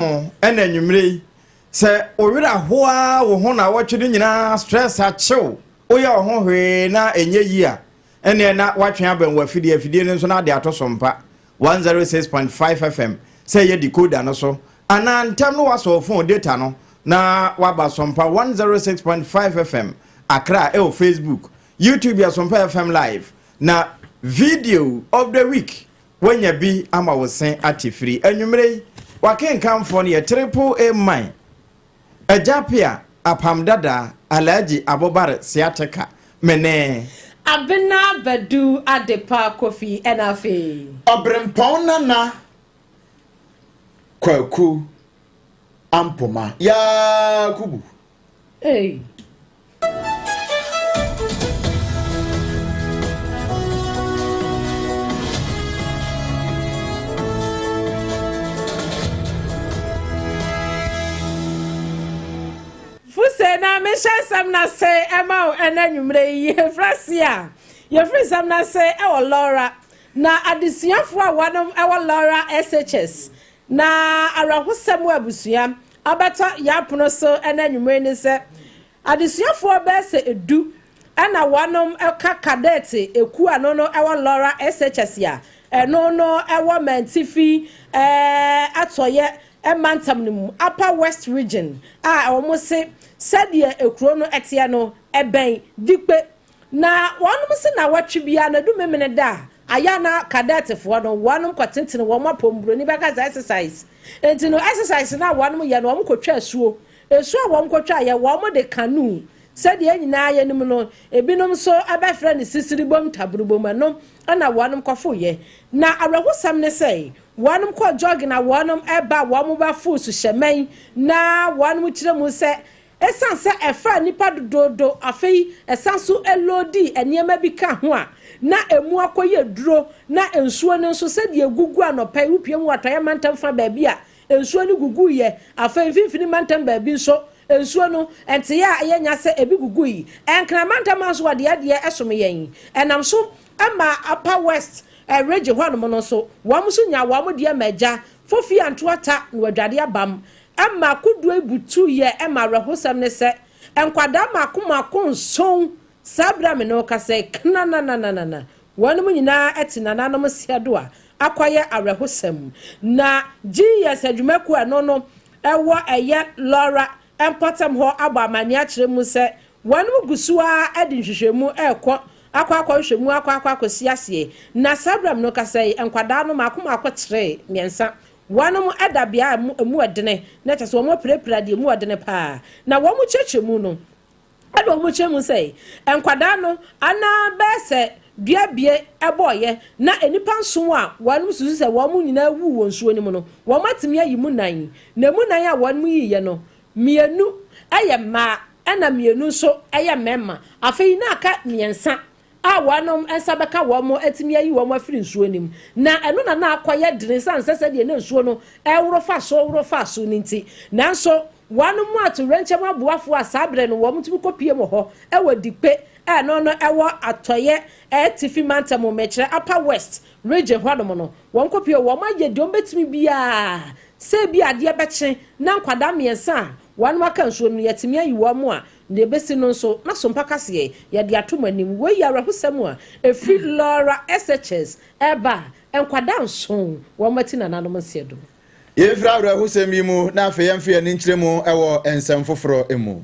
Ɛna anwummere yi, sɛ wo werɛ ahow ara wo ho naawɔtwe no nyinaa stress akyew, woyɛ wo ho hwee na ɛnyɛ yie a, ɛneɛ na woatwe abɛn w'afidie, afidie no nso na ade ato so mpa. 106.5 FM sɛ ɛyɛ decoder no so anaa ntɛm no wasɔ wo phone data no na waba Sompa 106.5 FM Accra ɛwɔ Facebook, YouTube yɛ Sompa FM Live na video of the week Woanya bi ama wo se ate firi. Anwumerɛ yi, w'akenkanfoɔ no yɛ Triple A Man, Agya Apea, Apam Dada, Alhaji Abobare Seateka, me ne. Abena Badu Adepa Kofi ɛna afei. Ɔbrempɔn Nana Kwaku Ampoma Yakubu. Ei. Fuse na mehyɛ nsɛm no ase ɛma wo ɛnɛ anwummerɛ yi yɛfiri ase a yɛfiri nsɛm no ase ɛwɔ Lɔra na adesuafoɔ a wɔnom ɛwɔ Lɔra SHS na awerɛhosɛm wɔ abusua abɛtɔ yɛn apono so ɛnɛ anwummerɛ yi ne sɛ Adesuafoɔ bɛyɛ sɛ du na wɔnom ka Kadɛɛte ekuo a ɛno no ɛwɔ Lɔra SHS a ɛno no ɛwɔ Mantifi Atɔeɛ mantam no mu, Upper West Region, a wɔn se sɛdeɛ ekuro no teɛ no ɛbɛn Dikpe. Na wɔnom se nawɔtwe biara no ɛdu Memene da a, ayɛ a na Kadɛɛtefoɔ no wɔnom kɔtentene wɔn apɔm, buroni bɛka sɛ exercise. Enti no exercise no a wɔnom yɛ no wɔn kɔtwa asuo. Nsu a wɔkotwaeɛ, wɔde canoe, sɛdeɛ yɛn nyinaa yɛnim no, ebinom nso bɛfrɛ no sisiribom, taburubom, ɛno na wɔn kɔfoeɛ. Na awerɛhosɛm ne sɛ, wɔn kɔɔ jogging a wɔn ba a wɔn bɛfoo suhyɛmɛn, na wɔn kyerɛ mu sɛ, ɛsiane sɛ ɛfaa nnipa dodoodo, afei ɛsan nso loadii nneɛma bi ka ho a, na ɛmu akɔyɛ duro, na nsuo no nso sɛdeɛ ɛgugu anɔpa yi, wopue mu wɔ Atɔeɛ mantam fa baabi a, Nsuo no guguiɛ. Afei mfimfini mantam baabi nso, nsuo no, nteeɛ a ɛyɛ nya sɛ ebi gugui. Nkran mantam ha nso wɔde adeɛ som yɛn. Ɛnam so ma Upper West Region hɔnom no nso, wɔn nso nyaa wɔn deɛ ma agya Fofi Antoata na wadwade abam. Ɛma kodoɔ yi butuiɛ ma awerɛhosɛm ne sɛ, nkwadaa mmaako mmaako nson saa berɛ a me ne wo kasa yi, knanananana, wɔnom nyinaa te nananom seɛ do a akɔyɛ awerɛhosɛm. Na GES adwumakuo a ɛno no ɛwɔ ɛyɛ Lawra mpɔtam hɔ abɔ amanneɛ akyerɛ mu sɛ wɔnom gu so ara de nhwehwɛmu rekɔ akɔ akɔhwehwɛ mu akɔ akɔ akɔsi aseɛ. Na saa berɛ a me ne wo kasa yi, nkwadaa no mmaako mmaako kyeree mmiɛnsa. Wɔnom da bea a ɛmu ɛdene, na kyerɛ sɛ wɔn apirapira deɛ ɛmu ɛdene paa. Na wɔn kyerɛkyerɛ no, Ɛna wɔn kyerɛ mu sɛ nkwadaa no anaa bɛyɛ sɛ dua bie bɔɔyɛ na nnipa nson a wɔn susu sɛ wɔn nyinaa wuu wɔ nsuo no mu no, wɔn atumi ayi mu nan. Na emu nan a wɔn yiiɛ no, mmienu yɛ mmaa ɛna mmienu nso yɛ mmarima. Afei na aka mmiɛnsa a wɔn nsa bɛka wɔn atumi ayi wɔn afiri nsuo no mu. Na ɛno na na akɔyɛ dene ɛsiane sɛ sɛdeɛ na nsuo no reworo fa so woro fa so no nti. Nanso wɔn mu atoyerɛnkyɛm aboafoɔ a saa berɛ no wɔtumi kɔpue wɔ hɔ wɔ Dikpe a ɛno no ɛwɔ atɔeɛ atifi mantam, mekyerɛ Upper West Region hɔnom no, wɔn kɔpue hɔ. Wɔn ayɛ deɛ wɔbɛtumi biara sɛ ebia adeɛ bɛkye na nkwadaa mmiɛnsa a wɔn aka nsuo no yɛatumi ayi wɔn a Nea ebesi no nso, na Sompa ka se, Yɛde ato mo anim. Wei yɛ awerɛhosɛm a efi Laura SHS reba a nkwadaa nson wɔn ati nananom nseɛ do. Yɛmfiri awerɛhosɛm yi mu na afei yɛmfa yɛn ani nkyerɛ mu wɔ nsɛm foforɔ mu.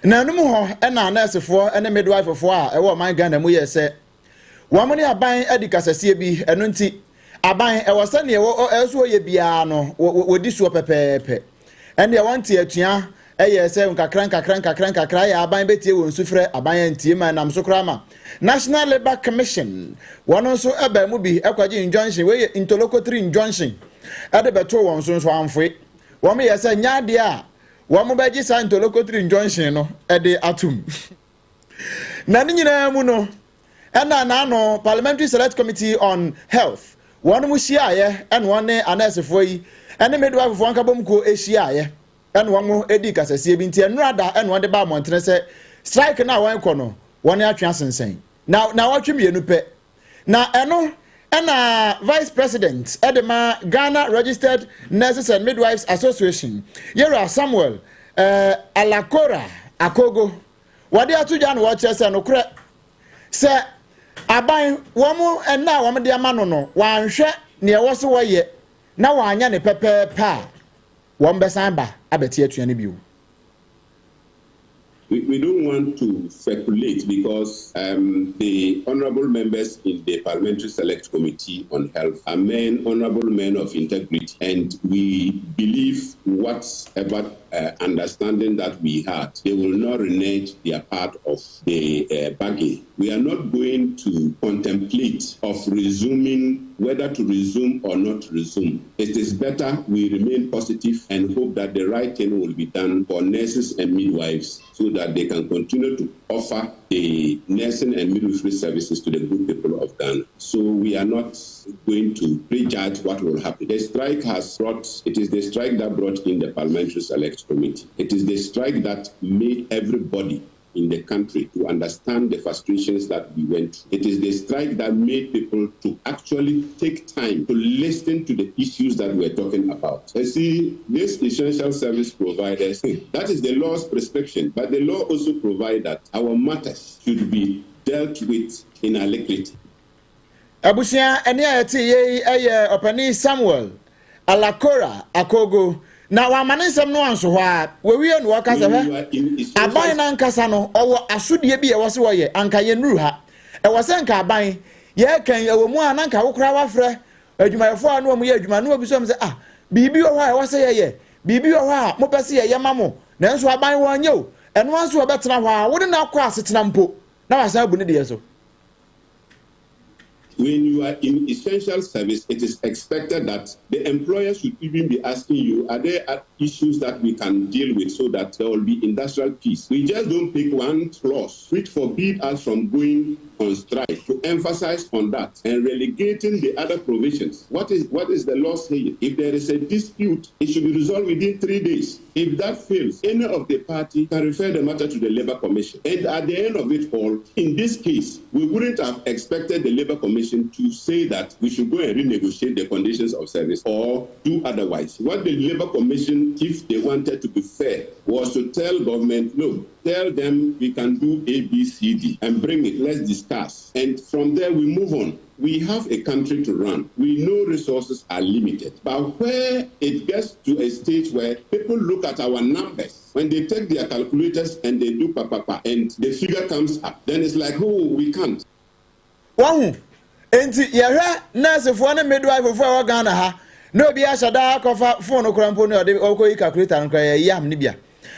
Nnanum hɔ na nɛɛsefoɔ ne midwifefoɔ a ɛwɔ ɔman Ghana mu yɛɛ sɛ Wɔn ne aban adi kasasie bi, ɛno nti, aban, ɛwɔ sɛ neɛ wɔ, ɛwɔ sɛ wɔyɛ biara no, wɔ, wɔdi soɔ pɛpɛɛpɛ. Ɛndeɛ wɔn te atua yɛɛ sɛ nkakra nkakra nkakra nkakra yɛ aban bɛtie wɔn sufrɛ, aban antie ma ɛnam so koraa ma National Labour Commission wɔn nso baa mu bi kɔgye injunction, wei yɛ interlocutory injunction, ɛde bɛtoo wɔn so nso amfoe. Wɔn yɛɛ sɛ nyɛ adeɛ a wɔn bɛgye saa interlocutory injunction no de atom. Na ne nyinaa mu no, ɛna n'ano Parliamentary Select Committee on Health wɔn mu hyiaeɛ ɛna wɔn ne anɛɛsefoɔ yi ɛne midwifefoɔ nkabom kuo hyiaeɛ ɛna wɔn di kasasie bi nti ɛnora da ɛna wɔn de ba mmɔntene sɛ strike no a wɔn kɔ no wɔn atwe asensɛn na na wɔtwe mmienu pɛ na ɛno Ɛna Vice President de ma Ghana Registered Nurses and Midwives Association, Yɛwura Samuel eh, Alakora Akogo, wɔde ato dwa na wɔkyerɛ sɛ nokorɛ sɛ aban wɔn nna a wɔde ama no no wɔanhwɛ nea ɛwɔ so wɔyɛ na wɔanyɛ ne pɛpɛɛpɛ a wɔn bɛsan ba abɛte atua no bio. We, we don't want to speculate because the honorable members in the Parliamentary Select Committee on Health are men, honorable men of integrity, and we believe whatever understanding that we had, they will not renege their part of the bargain. We are not going to contemplate of resuming, whether to resume or not resume. It is better we remain positive and hope that the right thing will be done for nurses and midwives so that they can continue to offer the nursing and midwifery services to the good people of Ghana. So we are not going to prejudge what will happen. The strike has brought, it is the strike that brought in the Parliamentary Select Committee. It is the strike that made everybody in the country to understand the frustrations that we went through. It is the strike that made people to actually take time to listen to the issues that we're talking about. You see, these essential service providers, that is the law's prescription, but the law also provides that our matters should be dealt with in alacrity. Abusua, ɛne a yɛte yɛ yi yɛ ɔpanin Samuel Alakora Akogo na wama ne nsɛm no anso hɔ a wɔwie no wɔka sɛ hwɛ, aban no ankasa no ɔwɔ asodie bi a ɛwɔ sɛ wɔyɛ anka yɛnnuru ha. Ɛwɔ sɛ nka aban yɛka ɛwɔ mu a na nka wokora wafrɛ adwumayɛfoɔ a na wɔn yɛ adwuma na wɔbi sɛ ah, biribi wɔ hɔ a ɛwɔ sɛ yɛyɛ, biribi wɔ hɔ a mopɛ sɛ yɛyɛ ma mo, nanso aban wɔn nyɛ o. Ɛno nso wɔbɛtena hɔ a wode no akɔ asetena mpo na wasan abu ne deɛ so. When you are in essential service, it is expected that the employer should even be asking you, are there issues that we can deal with so that there will be industrial peace? We just don't pick one clause which forbid us from going on strike to emphasize on that and relegating the other provisions. What is the law saying? If there is a dispute, it should be resolved within 3 days. If that fails, any of the party can refer the matter to the Labor Commission. And at the end of it all, in this case, we wouldn't have expected the Labor Commission to say that we should go and renegotiate the conditions of service or do otherwise. What the Labor Commission, if they wanted to be fair, was to tell government, look, tell them we can do A, B, C, D and bring it. Let's discuss. And from there, we move on. We have a country to run. We know resources are limited. But where it gets to a stage where people look at our numbers, when they take their calculators and they do pa, pa, pa, and the figure comes up, then it's like, oh, we can't. Wahu, nti yɛhwɛ nursefoɔ ne midwifefoɔ a ɛwɔ Ghana ha na obi ahyɛ daa akɔfa phone kora mpo ne ɔde ɔkɔyi calculator no kora yɛ yam ne bia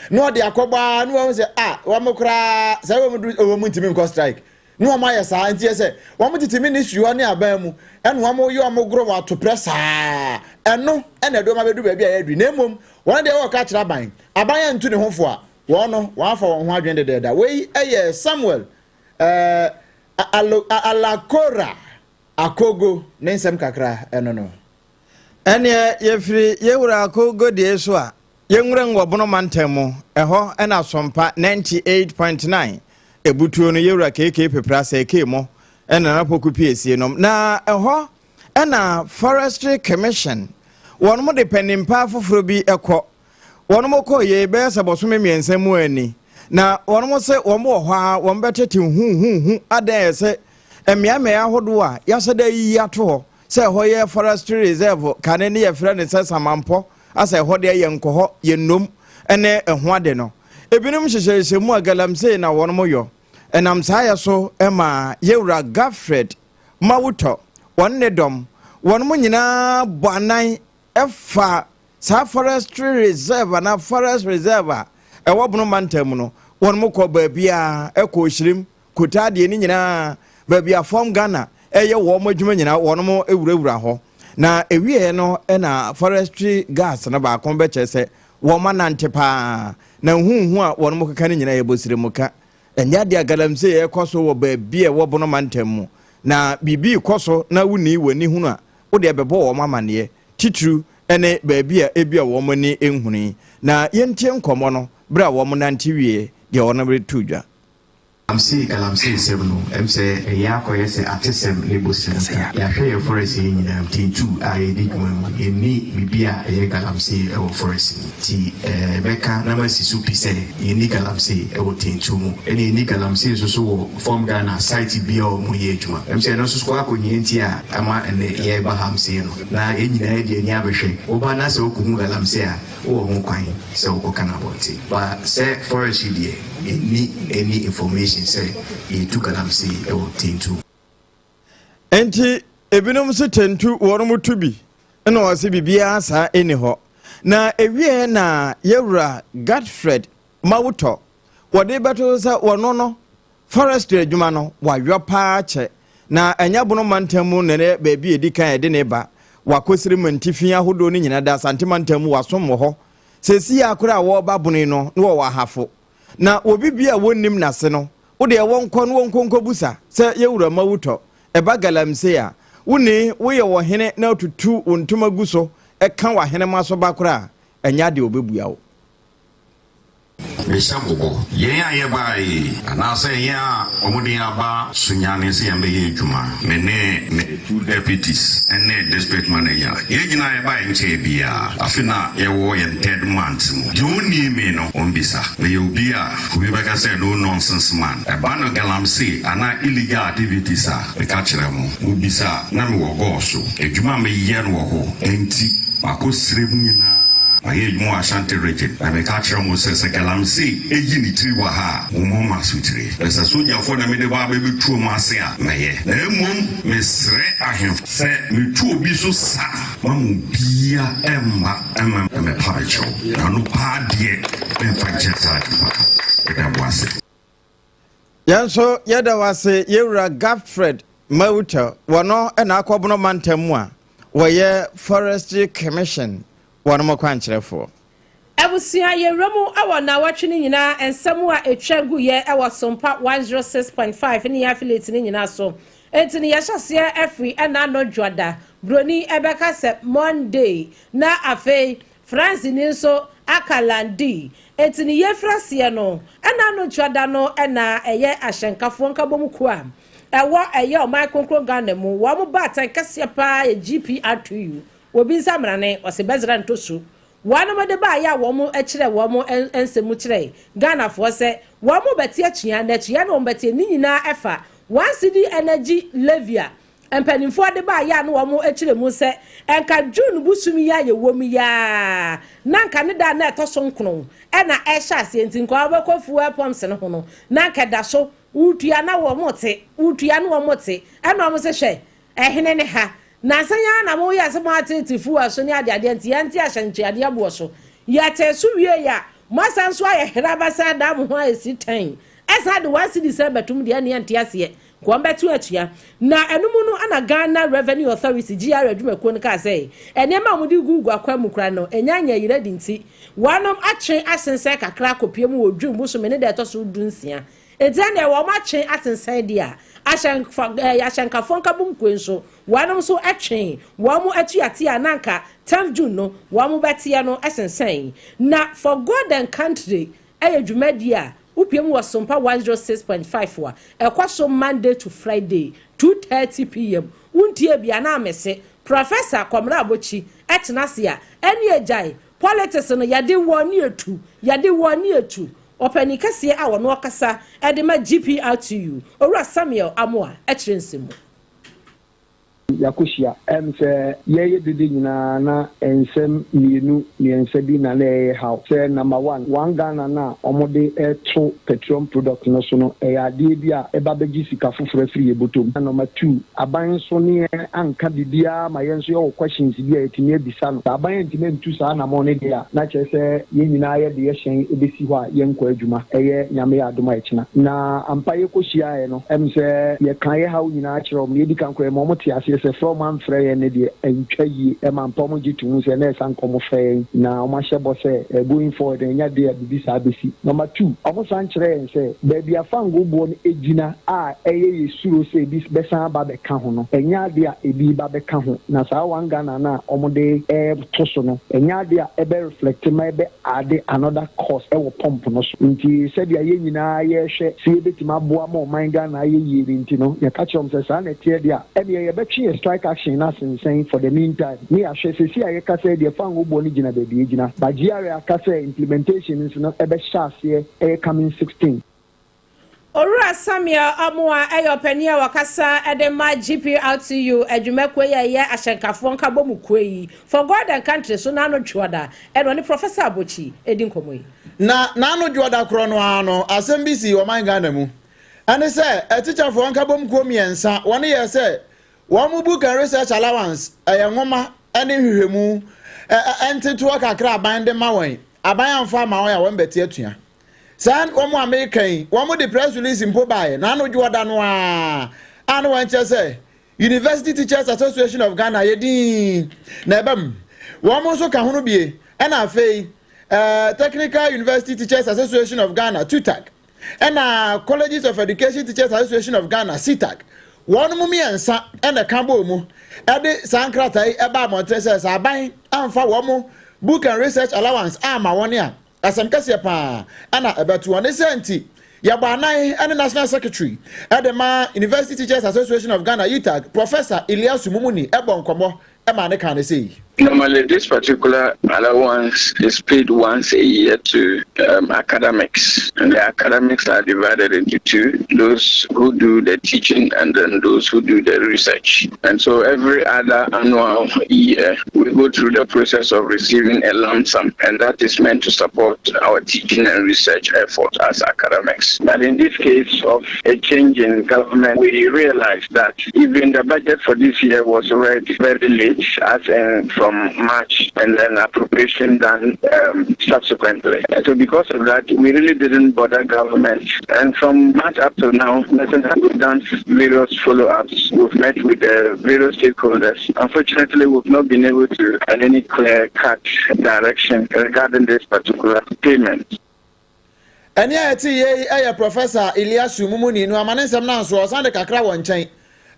na ɔde akɔbɔ a na wɔn sɛ a wɔn koraa sɛ wɔn du wɔn ntumi nkɔ strike na wɔn ayɛ saa. Nti yɛ sɛ wɔn tete ministry hɔ ne aban mu ɛna wɔn yɛ wɔn goro wɔn atoprɛ saa. Ɛno ɛna ɛde wɔn abɛdu baabi a yɛadu. Na emom wɔn deɛ wɔka kyerɛ aban, aban yɛ ntu ne ho fo a wɔn no wɔn afa wɔn ho adwene dedeeda. Wei ɛyɛ Samuel Alakora Akogo ne nsɛm kakra ɛno no. Ɛneɛ yɛfiri yɛwura Akogo deɛ so a yɛnwura wɔ Bono mantam mu. Ɛhɔ ɛna Asɔmpa 98.9 ebutuo no yɛwura keekee pepra sɛ kee mu ɛna napoku piesie nom na ɛhɔ ɛna Forestry Commission wɔn mo de panimpa foforɔ bi ɛkɔ. Wɔn mo kɔ yie bɛyɛ sɛ bɔsome 3 mu ani na wɔn mo sɛ wɔn wɔ hɔ a wɔn bɛtete huhuhu adan yɛ sɛ mmeammea ahodoɔ a yɛasɛ dɛ yiyi ato hɔ sɛ ɛhɔ yɛ forestry reserve. Kane ne yɛfrɛ ne sɛ Samampɔ asɛ ɛhɔ deɛ yɛ nkɔ hɔ, yɛ nnom ne ɛho ade no ebinom hyehyɛhyehyɛ mu a galamsey na wɔn mo yɔ. Ɛnam saa yɛ so ma yɛwura Gafred Mawutɔ wɔn ne dɔm wɔn mo nyinaa bɔ anan ɛfa saa forestry reserve anaa forest reserve a ɛwɔ Bono mantam mu no. Wɔn mo kɔ baabiara, ɛkɔ Ohyirim kota adeɛ ne nyinaa, baabi a fam Ghana ɛyɛ wɔn adwuma nyinaa wɔn mo ewurawura hɔ. Na ewieɛ no ɛna forestry guards no baako bɛkyerɛ sɛ wɔn anante paa na nhuhu a wɔn mo keka no nyinaa yɛ bɔsire mu ka. Ɛnyɛ adeɛ a galamsey ɛkɔ so wɔ baabi a ɛwɔ Bono mantam mu na biribi kɔ so na wuni w'ani hunu a wode ɛbɛbɔ wɔn amanneɛ titiriw ɛne baabi a ebi a wɔn ani nhunu. Na yɛntie nkɔmmɔ no berɛ a wɔn nante wie deɛ wɔn reto dwa. Galamsey galamsey sɛm no, ɛm sɛ ɛyɛ akɔyɛ sɛ atesɛm ne bosem ka. Yɛahwɛ yɛn forest yi nyinaa mu, Tentu a yɛdi dwuma mu, yɛnni biribi a ɛyɛ galamsey wɔ forest mu. Nti mɛka na masi so pi sɛ yɛnni galamsey wɔ Tentu mu, ɛna yɛnni galamsey nso so wɔ Fam Ghana site biara a wɔyɛ adwuma. Ɛm sɛ ɛno nso so akɔhia nti a ama ɛnnɛ yɛreba ha msei no, na yɛn nyinaa de ani abɛhwɛ. Woba na sɛ wokɔhu galamsey a, Wowɔ ho kwan sɛ wokɔka no abɔnten but sɛ forestry deɛ yɛnni any information sɛ yɛtu galamsey wɔ Tentu. Enti ebinom nso tentu wɔnom tu bi na wɔse biribiara saa nni hɔ. Na ɛwieɛ na yɛwura Godfred Mawutɔ wɔde bɛto so sɛ wɔno no Forestry adwuma no, wayɔ paa kyɛ, na ɛnyɛ Bono mantam mu na ɛyɛ baabi a ɛdi kan a yɛde no reba. Wakɔsiri mantifi ahodoɔ no nyinaa da Asante mantam mu, wasom wɔ hɔ. Seesei ara koraa a wɔreba Bono yi no, na wɔwɔ Ahafo. Na obi bi a wɔnnim n'ase no, wo deɛ wɔnkɔ na wɔnkɔ nkɔbusa sɛ yɛn wura Mawutɔ, ɛba Galamsey a, wo ni, woyɛ ɔhene na wotutu wo ntoma gu so ka w'ahenema so ba koraa a, ɛnyɛ adeɛ a wɔbɛbua wo. Mehyɛ mo bɔ, yɛn a yɛbae yi, anaasɛ yɛn a wɔde yɛn aba Sunyani sɛ yɛmmɛyɛ adwuma, me ne me two deputies ne district manager, yɛn nyinaa yɛbae nkyɛe biara, afe na yɛwɔ yɛn third month mu. Deɛ ɔnni me no, ɔmmisa. Meyɛ obi a obi bɛka sɛ no nonsense man. Ɛba no galamsey anaa illegal activities a, meka kyerɛ mo, mobisa a, na mewɔ gɔɔ so. Adwuma a meyɛ no wɔ hɔ nti, makɔ serɛ mu nyinaa. Mayɛ adwuma wɔ Ashanti Region, na meka akyerɛ mo sɛ, sɛ galamsey yi ne tiri wɔ ha a, mommɔ m'asotire. Na sɛ sogyafoɔ na mede ba abɛbɛtu wɔn ase a, mɛyɛ. Na mmom mesrɛ ahemfo sɛ metu obi so sa a, mma mo biara mma mma mmɛpa me kyɛw. Na ɔno paa deɛ, memfa nkyɛ saa nipa no. Meda mo ase. Yɛn nso yɛda wo ase yɛwura Godfred Mawuta wɔno na akɔbono mantam mu a wɔyɛ Forestry Commission wɔnom kwankyerɛfoɔ. Abusua yɛwura mu wɔ naawɔtwe no nyinaa nsɛm a ɛtwa guiɛ wɔ Sompa 106.5 ne yɛn affiliate no nyinaa so. Enti no yɛhyɛ aseɛ afiri ɛna ano dwoada, broni ɛbɛka sɛ Monday, na afei France ni nso aka Lundi. Enti no yɛfiri aseɛ no ɛna ano dwoada no na ɛyɛ ahyɛnkafoɔ nkabom kuo a ɛwɔ ɛyɛ ɔman kronkron Ghana mu wɔn baatan kɛseɛ paa yɛ GPRTU Obi nsa mmrane, ɔse bɛzra ntɔ su. Wɔnom de baeɛ a wɔn kyerɛ wɔn nsɛm mu kyerɛɛ Ghanafoɔ sɛ wɔn bɛte atua na atua no wɔn bɛteɛ ne nyinaa ɛfa one cedi energy levy a mpaninfoɔ de baeɛ a na wɔn kyerɛ mu sɛ nka June bosom yi a yɛwɔ mu yi ara na nka ne da a na ɛtɔ so nkron ɛna ɛhyɛ aseɛ nti nka wɔbɛkɔ fuel pumps no ho no na nka ɛda so wotua na wɔn te wotua na wɔn te ɛna wɔn se hwɛ Ɛhene ne ha? Nnansa yi ara na moyɛɛ sɛ moateetee fuel so ne adeadeɛ nti yɛnte ahyɛntuadeɛ boɔ so. Yɛtee so wieeɛ a, moasan nso ayɛ herabasaa daa mo ho ayɛ si tɛnn ɛsan de one cedi san bɛtom deɛ ɛnneɛ nte aseɛ nka wɔbɛto atua. Na ɛno mu no na Ghana Revenue Authority, GRA, adwumakuo no kaa sɛ nneɛma a wɔde gugu akwan mu koraa no ɛnya nyɛ yeradi nti wɔnom atwe asensɛn kakra akɔpue mu wɔ June bosome ne da ɛtɔ so dunsia. Enti ɛnneɛ wɔn atwe asensɛn deɛ a, ahyɛnfa, ɛɛ, ahyɛnkafoɔ nkabom kue nso, wɔnom nso twee wɔn atuateɛ a na anka 10th June no wɔn bɛteɛ no sensɛn. Na For God and Country yɛ dwumadie a wopue mu wɔ Sompa 106.5 a ɛkɔ so Monday to Friday 2:30 pm. Wontie bi a na amese. Professor Kɔmena Abokyi tena ase a, ɛnneɛ gyae politics no, yɛde wɔ ne etu, yɛde wɔ ne etu. Ɔpanin kɛseɛ a ɔno ɔkasa de ma GPRTU, Owura Samuel Amoah kyerɛ nsɛm mu. Yɛakɔhyia. Ɛm sɛ yɛreyɛ dede nyinaa na nsɛm mmienu mmiɛnsa bi na na ɛyɛ haw. Sɛ number one, one Ghana no a wɔde reto petroleum product no so no, ɛyɛ adeɛ bi a ɛba bɛgye sika foforɔ afiri yɛn bɔtɔ mu. Na number two, aban nso ne yɛn anka biribiara ma yɛn nso yɛwɔ questions bi a yɛtumi abisa no. Sɛ aban antumi antu saa anamɔn no deɛ a, na kyerɛ sɛ yɛn nyinaa yɛde yɛ hyɛn bɛsi hɔ a yɛnkɔ adwuma. Ɛyɛ Nyame yɛ adom a ɛkyena. Na ampa yɛkɔhyiaeɛ no, ɛm sɛ yɛkaa yɛ haw nyinaa kyerɛɛ wɔn. Deɛ ɛdi kan koraa yɛma wɔn tee aseɛ Kyerɛ sɛ frɛ a wɔamfrɛ yɛn no deɛ antwa yie. Ɛma ampa wɔgye to mu sɛ na ɛsɛ anka wɔfrɛ yɛn na wɔahyɛ bɔ sɛ going forward no ɛnyɛ adeɛ a biribi saa bɛsi. Number two, wɔsan kyerɛɛ yɛn sɛ baabi a fangoo boɔ no gyina a ɛyɛ yɛn suro sɛ ebi bɛsan aba abɛka ho no, ɛnyɛ adeɛ a ebi reba abɛka ho. Na saa One Ghana no a wɔde reto so no, ɛnyɛ adeɛ a ɛbɛ reflect ma ɛbɛ add another cost wɔ pump no so. Nti sɛdeɛ yɛn nyinaa yɛrehwɛ sɛ yɛbɛtumi aboa ma ɔman Ghana ayɛ yie no nti no, yɛka kyerɛ wɔn sɛ saa na ɛteɛ deɛ a, ɛnneɛ yɛbɛtwe yɛn strike action no asensɛn for the meantime ne yɛahwɛ. Seesei a yɛkasa yi deɛ fangoo boɔ no gyina baabi a ɛgyina, but GRA aka sɛ implementation nso no ɛbɛhyɛ aseɛ ɛyɛ coming 16. Owura Samuel Amoah yɛ ɔpanin a ɔkasa de ma GPRTU adwumakuo yi a ɛyɛ ahyɛnkafoɔ nkabɔmu kuo yi For God and Country so n'ano dwoɔda ɛna ɔne Professor Abokyi redi nkɔmmɔ yi. Na n'ano dwoɔda korɔ no ara no, asɛm bi sii ɔman Ghana mu. Ɛne sɛ, atikyafoɔ nkabom kuo mmiɛnsa, wɔn yɛɛ sɛ wɔn book and research allowance, ɛyɛ nwoma ne nhwehwɛmu ntetoɔ kakra aban de ma wɔn, aban amfa amma wɔn a wɔn bɛte atua. Saa wɔn a meka yi, wɔn de press release mpo baeɛ, na ano dwoɔda no ara a na wɔn kyerɛ sɛ University Teachers Association of Ghana yɛ din na ɛba mu. Wɔn nso ka ho no bie. Ɛna afei eh, Technical University Teachers Association of Ghana, TUTAG, ɛna Colleges of Education Teachers Association of Ghana, CETAG. Wɔn mu mmiɛnsa ɛna ɛka bɔɔ mu ɛde saa nkrataa yi ɛba abɔnten sɛ sɛ aban amfa wɔn book and research allowance amma wɔn a, Asɛm kɛseɛ paa na ɛbɛto wɔn. Ne saa nti, yɛbɔ anan ne National Secretary de ma University Teachers Association of Ghana, UTAG, Professor Illiasu Mumuni bɔ nkɔmmɔ maa ne kaa no sei. Normally this particular allowance is paid once a year to um, academics and the academics are divided into two, those who do the teaching and then those who do the research. And so every other annual year we go through the process of receiving a lump sum and that is meant to support our teaching and research effort as academics. But in this case of a change in government, we realized that even the budget for this year was read very late, as in from March, and then appropriation done um, subsequently. And so because of that, we really didn't bother government. And from March up to now, we've done various follow-ups. We've met with the various stakeholders. Unfortunately, we've not been able to get any clear-cut direction regarding this particular payment. Ɛnne a ɛte yei yɛ Professor Illiasu Mumuni no ama ne nsɛm no anso ɔsan de kakra wɔ nkyɛn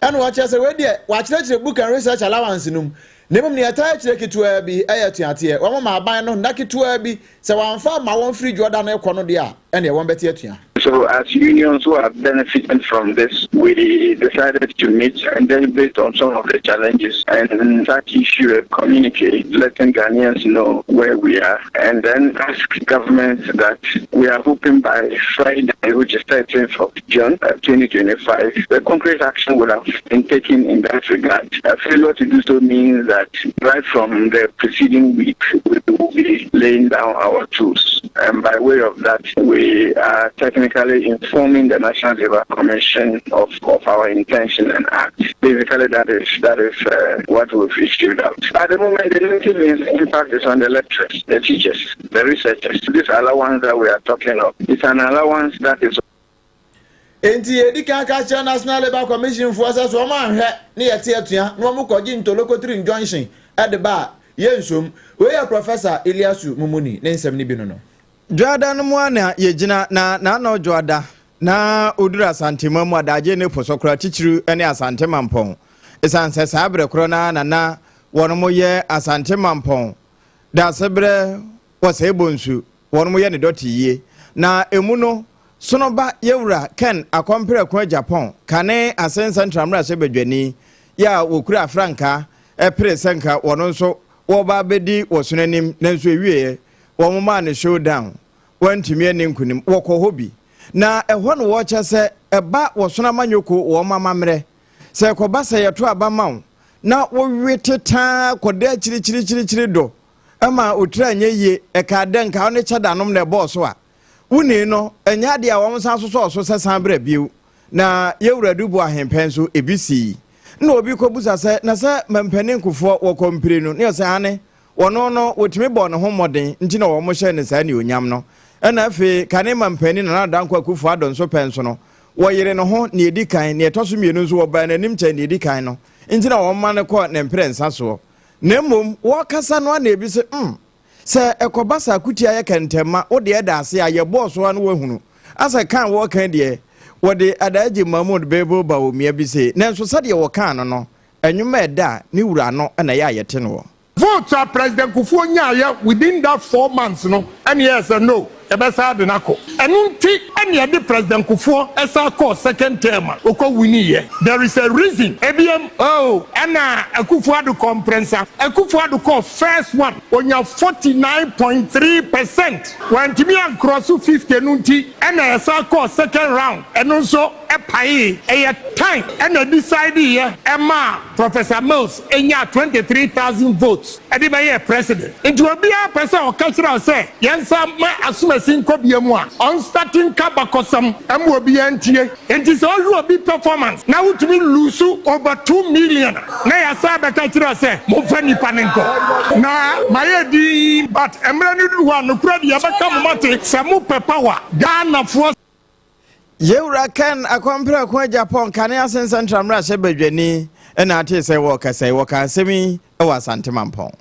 ɛna ɔkyerɛ sɛ wei deɛ wɔakyerɛkyerɛ book and research allowance no mu na mmom nea ɛtaa akyire ketewaa bi yɛ atuateɛ wɔn ma aban no nna ketewaa bi sɛ wɔamfa amma wɔn firi dwoɔda no rekɔ no deɛ a ɛneɛ wɔn bɛte atua. So as unions who are benefiting from this, we decided to meet and then based on some of the challenges and such issue a communique letting Ghanaians know where we are and then ask government that we are hoping by Friday, which is 13th of June uh, 2025, the concrete action would have been taken in that regard. A failure to do so means that right from the preceding week, we will be laying down our tools. And by way of that, we are technically informing the National Labour Commission of, of our intention and act. Basically, that is that is uh, what we've issued out. At the moment, the negative impact is on the lecturers, the teachers, the researchers. This allowance that we are talking of is an allowance that is Enti yɛdi kan ka kyerɛ National Labour Commission foɔ sɛ so wɔn anhwɛ ne yɛte atua na wɔn kɔgye ntolokotiri injunction de ba a, yɛnsom. Wei yɛ Professor Illiasu Mumuni ne nsɛm no bi no no. Dwoada no mu ara na yɛgyina, na n'ano Dwoada na ɔduru Asantema mu adagye ne po so koraa titiriw ne Asante Mampɔn. Ɛsiane sɛ saa berɛ korɔ no ara na na wɔnom yɛ Asante Mampɔn Daasebrɛ Wɔsɛe Bonsu, wɔnom yɛ ne dɔte yie. Na ɛmu no, Sonoba Yɛwura Ken Akɔmprɛko Agyapong, kane Asen Central mmarahyɛbadwani yɛ a wɔkura afrankaa pere sɛ nka wɔno nso wɔreba abɛdi wɔ sono anim nanso ɛwieɛ wɔmomaa no showdown wantumi anni nkonim. Wɔkɔ hɔ bi na ɛhɔ no wɔkyɛ sɛ ɛba wɔ sono amanyɔkuo wɔn amammerɛ sɛ ɛkɔba sɛ yɛto aba ma wo na wowe tetaa kɔda akyirikyirikyirikyiri do ma otiri anyɛ yie ɛkaa dɛ nka wo ne kyɛdanom na ɛbɔɔ so a wonii no ɛnyɛ adeɛ a wɔn san sosɔɔ so sɛ san bra bio na yɛwura Dubu ahempɛn nso ebi sii na obi kɔbusa sɛ na sɛ mampanin Kufuor wɔkɔ mpire no ne ɔsɛ ane wɔno no wɔtumi bɔɔ ne ho mmɔden nti na wɔn hyɛɛ no saa anuonyam no ɛna afei kane mampanin Nana Dankwa Akufo Addo nso pɛ nso no wɔyere ne ho nea ɛdi kan nea ɛtɔ so mmienu nso wɔbaa n'anim kyɛn nea ɛdi kan no. nti na wɔma no kɔ ne mprɛnsa soɔ. Na mmom wɔkasa no ana ebi sɛ sɛ ɛkɔba sɛ akutia yɛ kɛntɛma wo deɛ da ase a yɛbɔɔ so a no wahunu asɛ kan wɔka deɛ wɔde Adaagye Mahmood Bebo Bawumia bi se, nanso sɛdeɛ wɔkaa no, ɛnwoma ɛda a ne wura no na ɛyɛ a yɛte no wɔ. Vote a President Kufuor nyaayɛ within that 4 months no, ɛne yɛ sɛ no, yɛbɛsa de n'akɔ. Ɛno nti ɛne yɛde President Kufuor ɛsa kɔɔ second term a okɔ win yɛ. There is a reason ebiem. Oh, ɛna Akufo Addo kɔ mprɛnsa. Akufo Addo kɔ first one, onya 49.3%, wɔntumi ankorɔ so 50 no nti ɛna yɛsa kɔɔ second round. Ɛno nso ɛpae. Ɛyɛ time ɛna decide yɛ ɛma Professor Mills enya 23,000 votes ɛde bɛyɛ president. Nti obiara pɛ sɛ ɔka kyerɛ sɛ yɛnsa ma asomasi nkɔ bia mu a, ɔnstart nka bakɔsɛm ɛma obiara ntie. Nti sɛ ɔhwɛ obi performance na wotumi lose over 2 million na yɛasa bɛka kyerɛ sɛ momfa nipa ne nkɔ na mayɛ din, but mmerɛ no duru hɔ a, nokorɛ deɛ yɛbɛka mo mate sɛ mopɛ power, Ghanafoɔ. Yɛwura Ken Akɔmprɛko Agyapong, kane Assin Central mmarahyɛ badwani, ɛna ate sɛ wɔkasa yi, wɔka asɛm yi wɔ Asantemampɔn.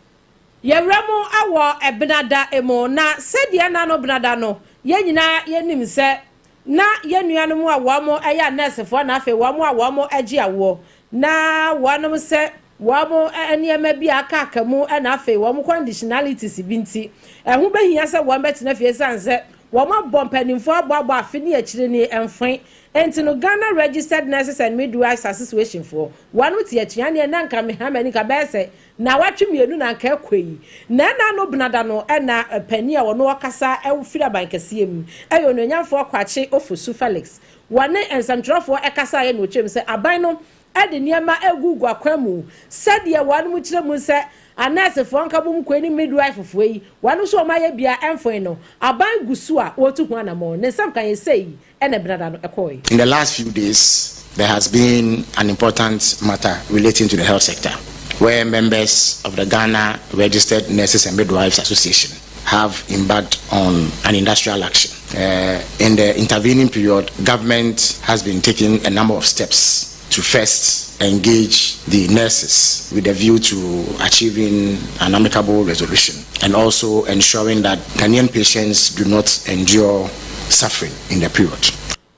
Yɛwura mu awɔ ɛbenada mu na sɛdeɛ na no benada no, yɛn nyinaa yɛnim sɛ na yɛn nuanom a wɔn yɛ anɛɛsefoɔ na afei wɔn a wɔn gye awoɔ na wɔnom sɛ wɔn nneɛma bi a aka aka mu, ɛna afei wɔn conditionalities bi nti ɛho bɛhia sɛ wɔn bɛtena fie, san sɛ wɔn abɔ mpanimfoɔ aboabɔ afe ne akyire ne mfan. Nti no, Ghana Registered Nurses and Midwives Association foɔ wɔn te atua neɛ na nka mehama ni nka bɛyɛ sɛ na watwe mmienu na nka ɛkɔ yi. Na ɛna no benada no, ɛna panin a wɔn ɔkasa ɛfiri aban kɛseɛ mu, ɛyɛ onuonyamfoɔ Kwakye Ofosu Felix, wɔne nsɛmtwerɛfoɔ ɛkasa yɛ na ɔkyerɛ mu sɛ aban no ɛde nneɛma egugu akwan mu sɛdeɛ wɔn mo kyerɛ mu sɛ anɛɛsefoɔ nkabom kwan ne midwife foɔ yi, wɔn nso wɔn ayɛ bia ɛmfon no, aban gu so a wɔretu ho anamɔ. Ne nsɛm kan yɛ sɛ yi ɛna benada no ɛkɔɔ. In the last few days, there has been an important matter relating to the health sector, where members of the Ghana Registered Nurses and Midwives Association have embarked on an industrial action. In the intervening period, government has been taking a number of steps to first engage the nurses with a view to achieving an amicable resolution and also ensuring that Ghanaian patients do not endure suffering in the period.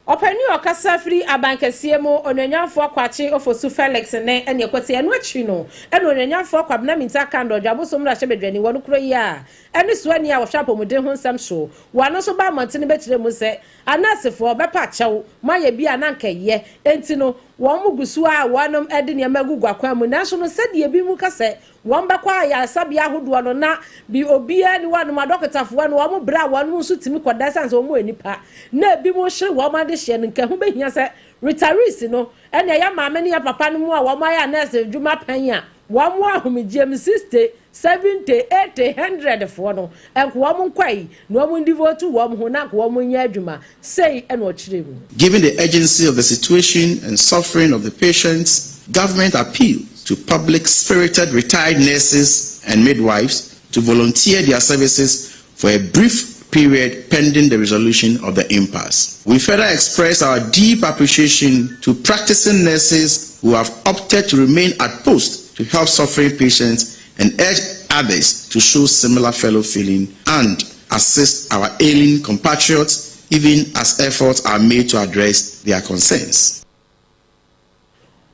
Ɔpanin a ɔkasa firi abankɛseɛ mu, Onuonyamfoɔ Kwakye Ofosu Felix, ne ɛne ɛkɔte. Ɛno akyi no, ɛna Onuonyamfoɔ Kwabena Mintah Akandoh, Dwabosom no ahyɛ badwani wɔn kuro yi a ɛne soani a wɔhwɛ apɔmuden ho nsɛm so, wɔn nso ba mmɔntene bɛkyerɛ mu sɛ anɛɛsefoɔ bɛpa akyɛw moayɛ bi a na nkɛyɛ. Enti no, wɔn mu gu so a wɔnom de nneɛma agugu akwan mu, nanso no, sɛdeɛ bi mu kasɛ wɔn bɛkɔ ayaresabea ahodoɔ no na bi obiara ni wɔnom adɔkotafoɔ no wɔn brɛ a wɔn nso tumi kɔda san sɛ wɔn yɛ nipa na ebi mu hyere wɔn ade hyɛ no, nka ho bɛhia sɛ retirees no, ɛna ɛyɛ maame ne yɛ papa no mu a wɔn ayɛ anɛɛse adwuma pɛn a wɔn mo ahomegye mu 60, 70, 80, 100 foɔ no, nko wɔn nkɔ yi na wɔn devote wɔn ho na nko wɔn nyɛ adwuma sei, ɛna ɔkyerɛ mu. Given the urgency of the situation and suffering of the patients, government appealed to public spirited retired nurses and midwives to volunteer their services for a brief period pending the resolution of the impasse. We further express our deep appreciation to practicing nurses who have opted to remain at post to help suffering patients and urge others to show similar fellow feeling and assist our ailing compatriots, even as efforts are made to address their concerns.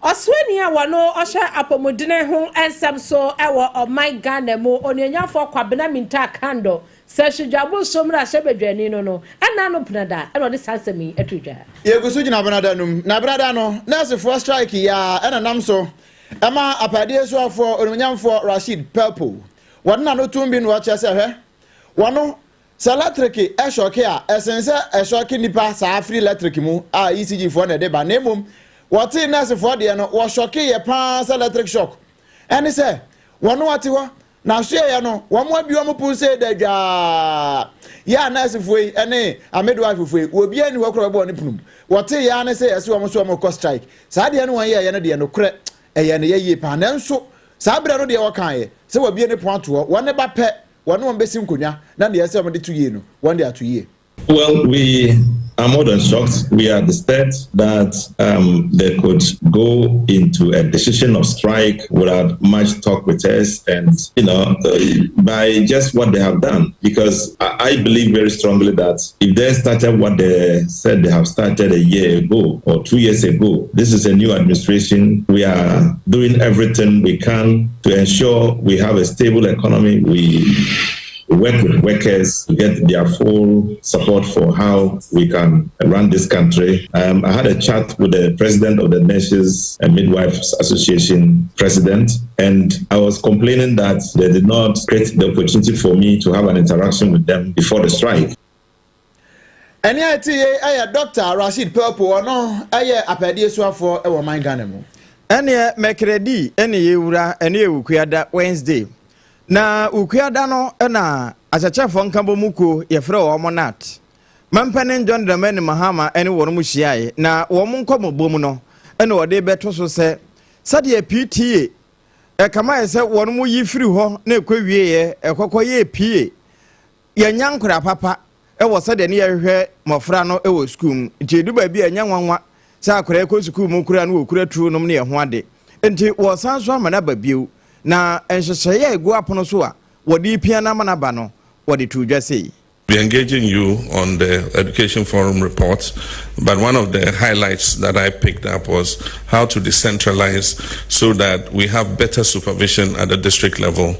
Ɔsoani a wɔno ɔhyɛ apɔmudene ho nsɛm so wɔ ɔman Ghana mu, Onuonyamfoɔ Kwabena Mintah Akandoh, sɛ hwedwabo nsom no ahyɛ badwani no, ɛna no penada ɛna ɔde saa nsɛm yi ato dwa. Yɛgu so gyina benada no mu na benada no, nɛɛsefoɔ strike yi a ɛna nam so ɛma apadeɛ soafoɔ, Onimnyamfoɔ Rashid Pelpuo, wɔde n'ano tum bi na wɔkyerɛ sɛ hwɛ wɔno sɛ electric ɛshock a, ɛsen sɛ ɛshock nipa saa firi electric mu a ECG foɔ na ɛde ba, na mmom wɔte nɛɛsefoɔ deɛ no, wɔshock yɛ paa sɛ electric shock. Ɛne sɛ wɔno wɔte hɔ na asoɛyɛ no, wɔn abi wɔn pon sɛ da dwaa yɛ a, nɛɛsefoɔ yi ɛne amidwife yi, obiara ni hɔ koraa bɛbɔ ne punum. Wɔte yɛ ano sɛ yɛsɛ wɔn so wɔn kɔ strike saa deɛ no, wɔn yɛ yɛ no deɛ no korɛ ɛyɛ no yɛ yie paa, nanso saa berɛ no deɛ, wɔka yɛ sɛ wɔabie ne pon ato hɔ, wɔn ne ba pɛ, wɔne wɔn bɛsi nkonnwa na deɛ ɛsɛ wɔn de to yie no, wɔn de ato yie. Well, we I'm more than shocked. We are disturbed that um, they could go into a decision of strike without much talk with us and, you know, uh, by just what they have done. Because I, I believe very strongly that if they started what they said they have started a year ago or two years ago, this is a new administration. We are doing everything we can to ensure we have a stable economy. We work with workers to get their full support for how we can run this country. Um, I had a chat with the president of the Nurses and Midwives Association president, and I was complaining that they did not create the opportunity for me to have an interaction with them before the strike. Ɛnne a ɛte yei yɛ Dɔkta Rasheed Pelpo, ɔno yɛ apɛdeɛ suafoɔ wɔ ɔman Ghana mu. Ɛneɛ mɛkrɛdi ɛne yɛwura ɛne yɛ Wukuada Wednesday na Wukuada no na akyɛkyɛfoɔ nkabɔmu kuo yɛfrɛ wɔn NAT mampanin John Dramani Mahama ɛne wɔn mu hyiaeɛ na wɔn nkɔmɔbɔ mu no ɛna wɔde bɛto so sɛ sɛdeɛ PTA ɛkama yɛ sɛ wɔn mu yi firi hɔ na ɛkɔ wieɛ ɛkɔkɔ yɛ PA yɛnya nkora papa wɔ sɛdeɛ ne yɛhwehwɛ mmɔfra no wɔ sukuu mu. Nti ɛdu baabi a ɛnyɛ nwanwa sɛ akwadaa kɔ sukuu mu koraa no wɔkura tuo nom ne ɛho ade. Nti wɔsan so ama no aba bio. Na nhyehyɛeɛ a ɛgu apono so a wɔde repia no ama no aba no, wɔde too dwa sei. Be engaging you on the Education Forum report, but one of the highlights that I picked up was how to decentralize so that we have better supervision at the district level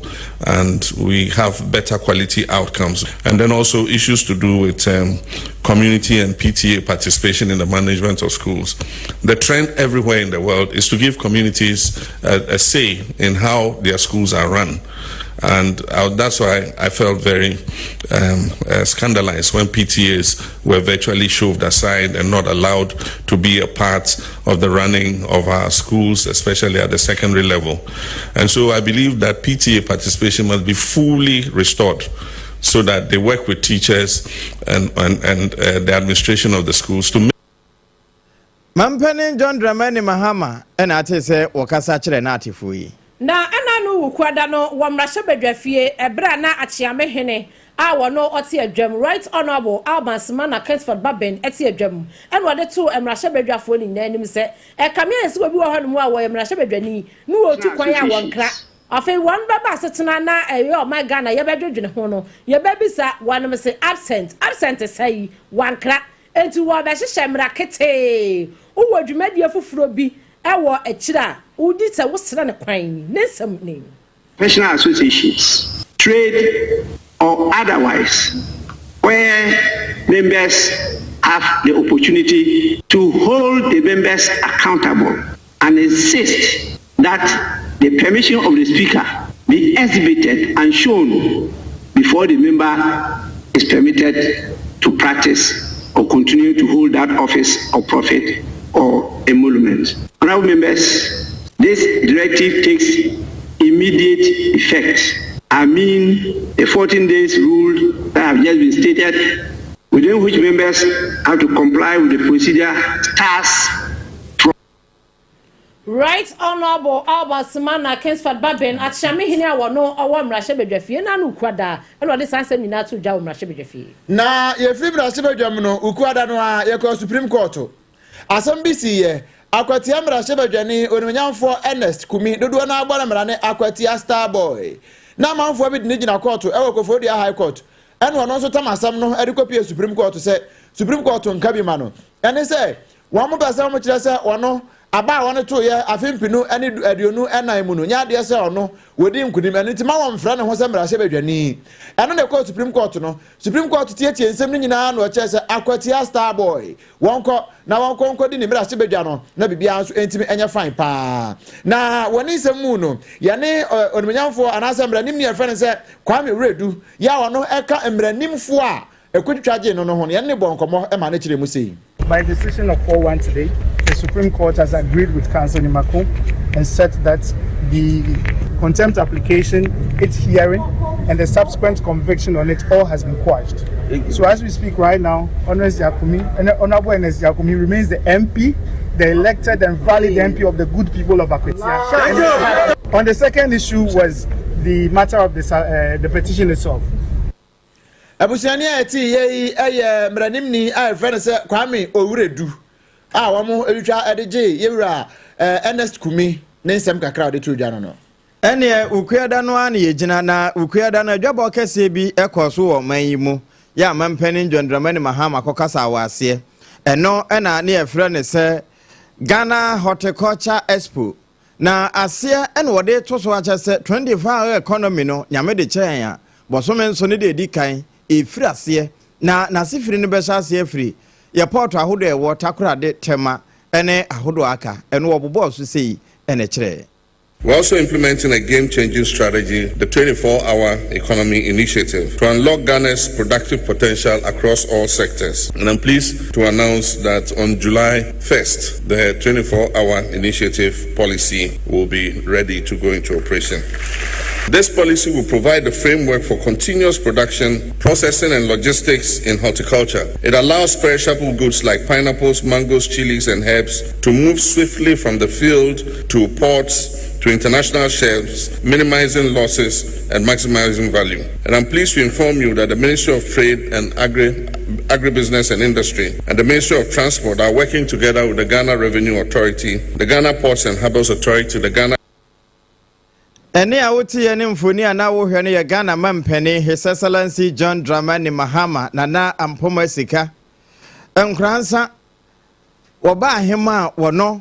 and we have better quality outcomes. And then also issues to do with um, community and PTA participation in the management of schools. The trend everywhere in the world is to give communities a, a say in how their schools are run. And uh, that's why I felt very um, uh, scandalized when PTAs were virtually shoved aside and not allowed to be a part of the running of our schools, especially at the secondary level. And so I believe that PTA participation must be fully restored so that they work with teachers and, and, and uh, the administration of the schools to make Mampanin John Dramani Mahama na ate sɛ wɔkasa kyerɛ n'atefoɔ yi. Na ɛna no Wukuada no wɔ mmarahyɛbadwafie ɛberɛ a na Akyeame hene a wɔno ɔte adwam, Right Honourable Alban Sumana Kingsford Bagbin te adwam ɛna ɔde too mmarahyɛbadwafoɔ no nyinaa anim sɛ ɛkame ayɛ sɛ obi wɔ hɔnom a wɔyɛ mmarahyɛbadwani ne wɔretu kwan a wɔnkra afei wɔn bɛba asetena na ɛyɛ ɔman Ghana yɛbɛdwedwene ho no yɛbɛbisa wɔnom se absent absent sɛi wankra enti wɔbɛhyehyɛ mmara ketee wowɔ dwumadie foforɔ bi wɔ akyire a wodi sɛ wosrɛ no kwan. Ne nsɛm ni. Professional associations, trade or otherwise, where members have the opportunity to hold the members accountable and insist that the permission of the Speaker be exhibited and shown before the member is permitted to practice or continue to hold that office of profit or emolument. Honorable members, this directive takes immediate effect. I mean the 14 days rule that have just been stated, within which members have to comply with the procedure starts from Right Honourable Albert Sumana Kingsford Bagbin, Akyeamehene a wɔno ɔwɔ mmarahyɛbadwafie no ano Ukuada na ɔde saa nsɛm nyinaa too dwa wɔ mmarahyɛbadwafie. Na yɛfiri mmarahyɛbadwam no Ukuada no ara yɛkɔɔ Supreme Court. Asɛm bi siiɛ, Akwatia mmarahyɛbadwani Onimuonyamfoɔ Ernest Kumi, dodoɔ no ara bɔ no mmara ne Akwatia Star Boy. Na amanfoɔ bi de no gyina kɔɔto wɔ Koforidua High Court ɛna ɔno nso tam asɛm no de kɔpie Supreme Court sɛ Supreme Court nka bi ma no. Ɛne sɛ wɔn pɛ sɛ wɔkyerɛ sɛ ɔno aba a wɔn toeɛ afe mpenu ne 24 mu no nyɛ adeɛ sɛ ɔno wɔdi nkunim ɛno nti ma wɔmfrɛ ne ho sɛ mmarahyɛbadwani. Ɛno na ɛkɔɔ Supreme Court no. Supreme Court tietie nsɛm no nyinaa na ɔkyerɛ sɛ Akwatia Star Boy wɔnkɔ na wɔnkɔ nkɔdi ne mmarahyɛbadwa no na biribiara nso ntumi nyɛ fine paa. Na wɔ ne nsɛm mu no yɛne onimuonyamfoɔ anaasɛ mmaranimni a yɛfrɛ no sɛ Kwame Wiredu yɛ a ɔno ɛka mmaranimfoɔ a ɛkɔtwitwa gyee no no ho no yɛne no bɔɔ nkɔmmɔ ma no kyerɛɛ mu sei. By decision of 4-1 today, the Supreme Court has agreed with Counsel Nimako and said that the contempt application, its hearing, and the subsequent conviction on it all has been quashed. So as we speak right now, Honorable Ernest Yakumi remains the MP, the elected and valid MP of the good people of Akwatia. On the second issue was the matter of the, uh, the petition itself. Abusuani a ɛte yɛ yi yɛ mmaranimni a yɛfrɛ no sɛ Kwame Owuredu a wɔretwa de gye yɛwura Ernest Kumi ne nsɛm kakra a ɔde too dwa no no. Ɛnneɛ Wukuada no ara na yɛgyina, na Wukuada no adwabɔ kɛseɛ bi kɔɔ so wɔ ɔman yi mu, yɛ a Mampanin John Dramani Mahama kɔkasaa wɔ aseɛ. Ɛno na ne yɛfrɛ no sɛ Ghana Horticulture Expo. Na aseɛ na wɔde reto so akyɛ sɛ 24 hour economy no Nyame de kyɛ yɛn a, bɔsome nso ne deɛ ɛdi kan ɛfiri aseɛ. Na n'asefiri no bɛhyɛ aseɛ afiri yɛ pɔɔto ahodoɔ a ɛwɔ Takoradi, Tema ne ahodoɔ a aka. Ɛno wɔbobɔɔ so sei na ɛkyerɛɛ. We're also implementing a game changing strategy, the 24 hour economy initiative, to unlock Ghana's productive potential across all sectors. And I'm pleased to announce that on July 1st, the 24 hour initiative policy will be ready to go into operation. This policy will provide the framework for continuous production, processing, and logistics in horticulture. It allows perishable goods like pineapples, mangoes, chilies, and herbs to move swiftly from the field to ports to international shelves, minimizing losses and maximizing value. And I'm pleased to inform you that the Ministry of Trade and Agri, Agribusiness and Industry and the Ministry of Transport are working together with the Ghana Revenue Authority, the Ghana Ports and Harbors Authority, the Ghana Ɛnne a woteeɛ ne mfoni a na wohwɛ no yɛ Ghana mampanin His Excellency John Dramani Mahama Nana Ampoma Sika Nkoransa. Wɔba ahema a wɔno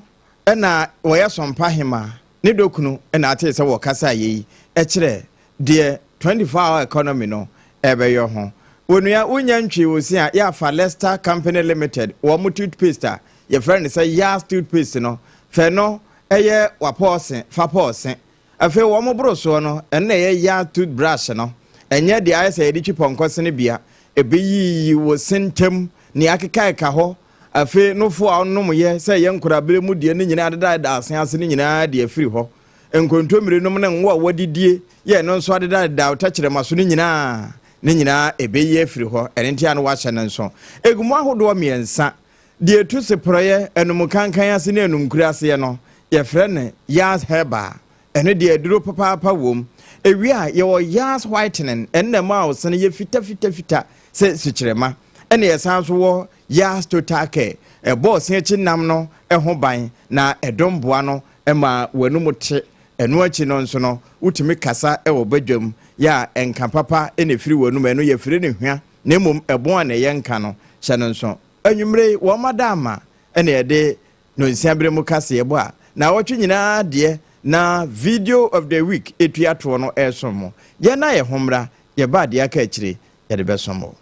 na wɔyɛ Sompa hema ne dɔ kunu na atee sɛ wɔkasa yei kyerɛ deɛ 24 hour economy no ɛbɛyɔ ho. Onua wonya ntwii wo se a yɛ afa Lester Company Limited wɔn toothpaste a yɛfrɛ no sɛ Yas toothpaste no fɛ no ɛyɛ wapɔɔse fa pɔɔse. Afei wɔn boro soɔ no ɛno na ɛyɛ Yas toothbrush no ɛnyɛ deɛ ayɛ sɛ yɛde twi pɔnkɔ sene bia ɛbɛyiyi wo se ntam nea akeka ɛka hɔ. Afei nofo a ɔnom yɛ sɛ ɛyɛ nkorabere mu deɛ no nyinaa adedadeda ase ase no nyinaa de afiri hɔ. Nkontommire nom ne ngo a wɔadidie yɛ no nso adedadeda tɛkyerɛma so no nyinaa, ne nyinaa ɛbɛyi afiri hɔ. Ɛno nti a na wɔahyɛ no nso. Ɛgu mu ahodoɔ mmiɛnsa. Deɛ ɛtu seporɔeɛ, anum kankan ase ne anum kuro aseɛ no, yɛfrɛ no Yaz Herbal. Ɛno deɛ aduro papaapa wom. Ɛwie a, yɛwɔ Yaz Whitening, ɛno na ɛma wo sene yɛ fitafitafita sɛ sukyerɛma. Ɛna yɛsan nso wɔ Yaz Total Care, ɛbɔ ɔse akyi nam no ho ban na ɛdom boa no ma w'anum te. Ɛno akyi no nso no, wotumi kasa wɔ badwam yɛ a nka papa na ɛfiri w'anum. Ɛno yɛfiri no hwa na mmom ɛbon a na ɛyɛ nka no, hyɛ no nso. Anwummere yi, wɔn adaama na yɛde Nonsia bere mu kaseɛbɔ a naawɔtwe nyinaa deɛ na Video of the Week tua toɔ no resom mo. Yɛn na yɛ ho mmra, yɛba a deɛ aka akyire yɛde bɛsom mo.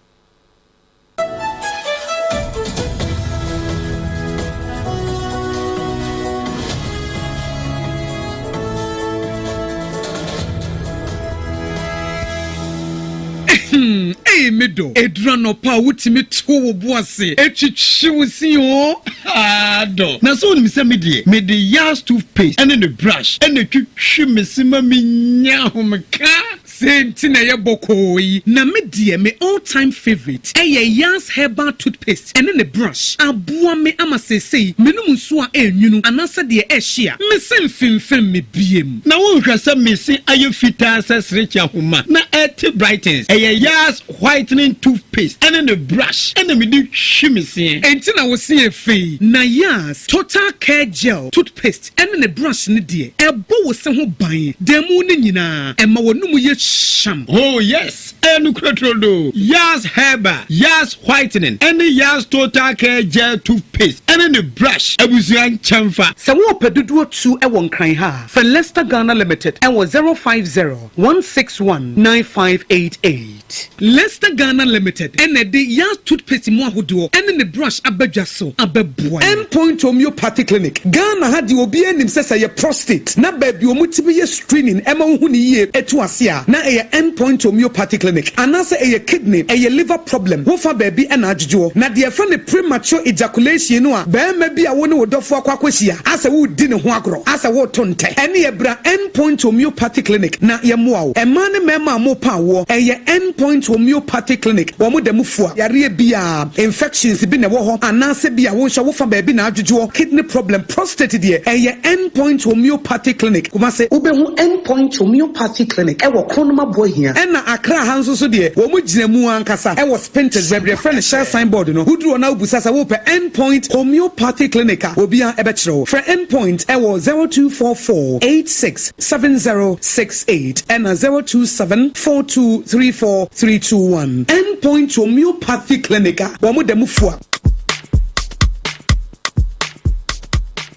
Hmm, ei me dɔ, ɛduru anɔpa a wotumi to wo bo ase twitwi wo se o. Haa dɔ. Na sɛ wonim sɛ me deɛ, mede Yas toothpaste ne ne brush na ɛtwitwi me se ma menya ahomeka. Sei nti na ɛyɛ bɔkɔɔ yi. Na me deɛ me all time favourite ɛyɛ Yas herbal toothpaste ɛne ne brush. Aboa me ama seesei menom nsuo a ɛnwunu anaasɛ deɛ ɛhye a, me se mfemfem me biem. Na wonhwɛ sɛ me se ayɛ fitaa sɛ serekye ahoma na ɛte brightens. Ɛyɛ Yas whitening toothpaste ɛne ne brush ɛna mede hwi me seɛ. Enti na wo se yɛ fɛ yi. Na Yas total care gel toothpaste ɛne ne brush no deɛ, ɛbɔ wo se ho ban da mu no nyinaa, ɛma w'anomu yɛ hyam. Oh yes, ɛyɛ nokorɛ turodoo. Yas Herbal, Yas Whitening, ɛne Yas Total Care Gel Toothpaste ɛne ne brush abusua nkyɛnfa. Sɛ worepɛ dodoɔ tu wɔ Nkran ha a, frɛ Lester Ghana Limited wɔ 050 161 9588. Lester Ghana Limited na ɛde Yas Toothpaste mu ahodoɔ ne ne brush aba dwa so abɛboa yɛn. End Point Homeopathy Clinic, Ghana ha deɛ obiara nim sɛ sɛ ɛyɛ prostate na baabi a wɔtumi yɛ screening ma wohu no yie tu ase a na ɛyɛ End Point Homeopathy Clinic anaasɛ ɛyɛ kidney, ɛyɛ liver problem, wofa baabi na adwodwoɔ. Na deɛ yɛfrɛ no premature ejaculation no a. a, barima bi a wo ne wo dɔfo akɔ akɔhyia asɛ woredi ne ho agorɔ, asɛ woreto ntɛ, ɛneɛ bra End Point Homeopathy Clinic na yɛmmoa wo. Mmaa ne mmarima a morepa awoɔ, ɛyɛ End Point Homeopathy Clinic, wɔn da mu fua yareɛ biara, infections bi na ɛwɔ hɔ anaasɛ bi a wo nso wofa baabi na adwodwoɔ, kidney problem, prostate deɛ, ɛyɛ End Point Homeopathy Clinic, Kumasi. Wobɛhu End Point Homeopathy Clinic wɔ Kronom Aboahia. Ɛna Accra ha nso so deɛ, wɔn gyina mu ankasa wɔ Spintex, baabi a yɛfrɛ no Shell sign board no. Woduru hɔ na wobisa sɛ wopɛ End Point Homeopathy Clinic a, obiara bɛkyerɛ wo. Frɛ End Point wɔ 0244 86 7068 ɛna 027 4234 321. End Point Homeopathy Clinic a wɔn da mu fua.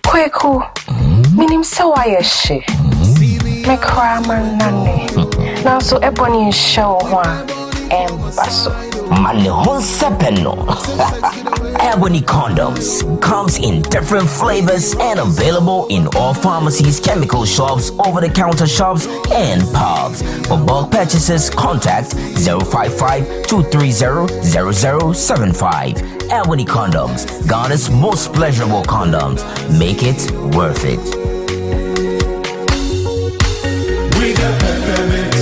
Kweku, menim sɛ woayɛ hye. Me koraa mannane. Nanso ɛbɔne nhyɛ wo ho a, ɛmba so. Ma ne ho nsɛpɛ no. Ebony condoms comes in different flavors and available in all pharmacies, chemical shops, over-the-counter shops, and pubs. For bulk purchases, contact 055 230 0075. Ebony condoms, Ghana's most pleasurable condoms. Make it worth it. We got peppermint,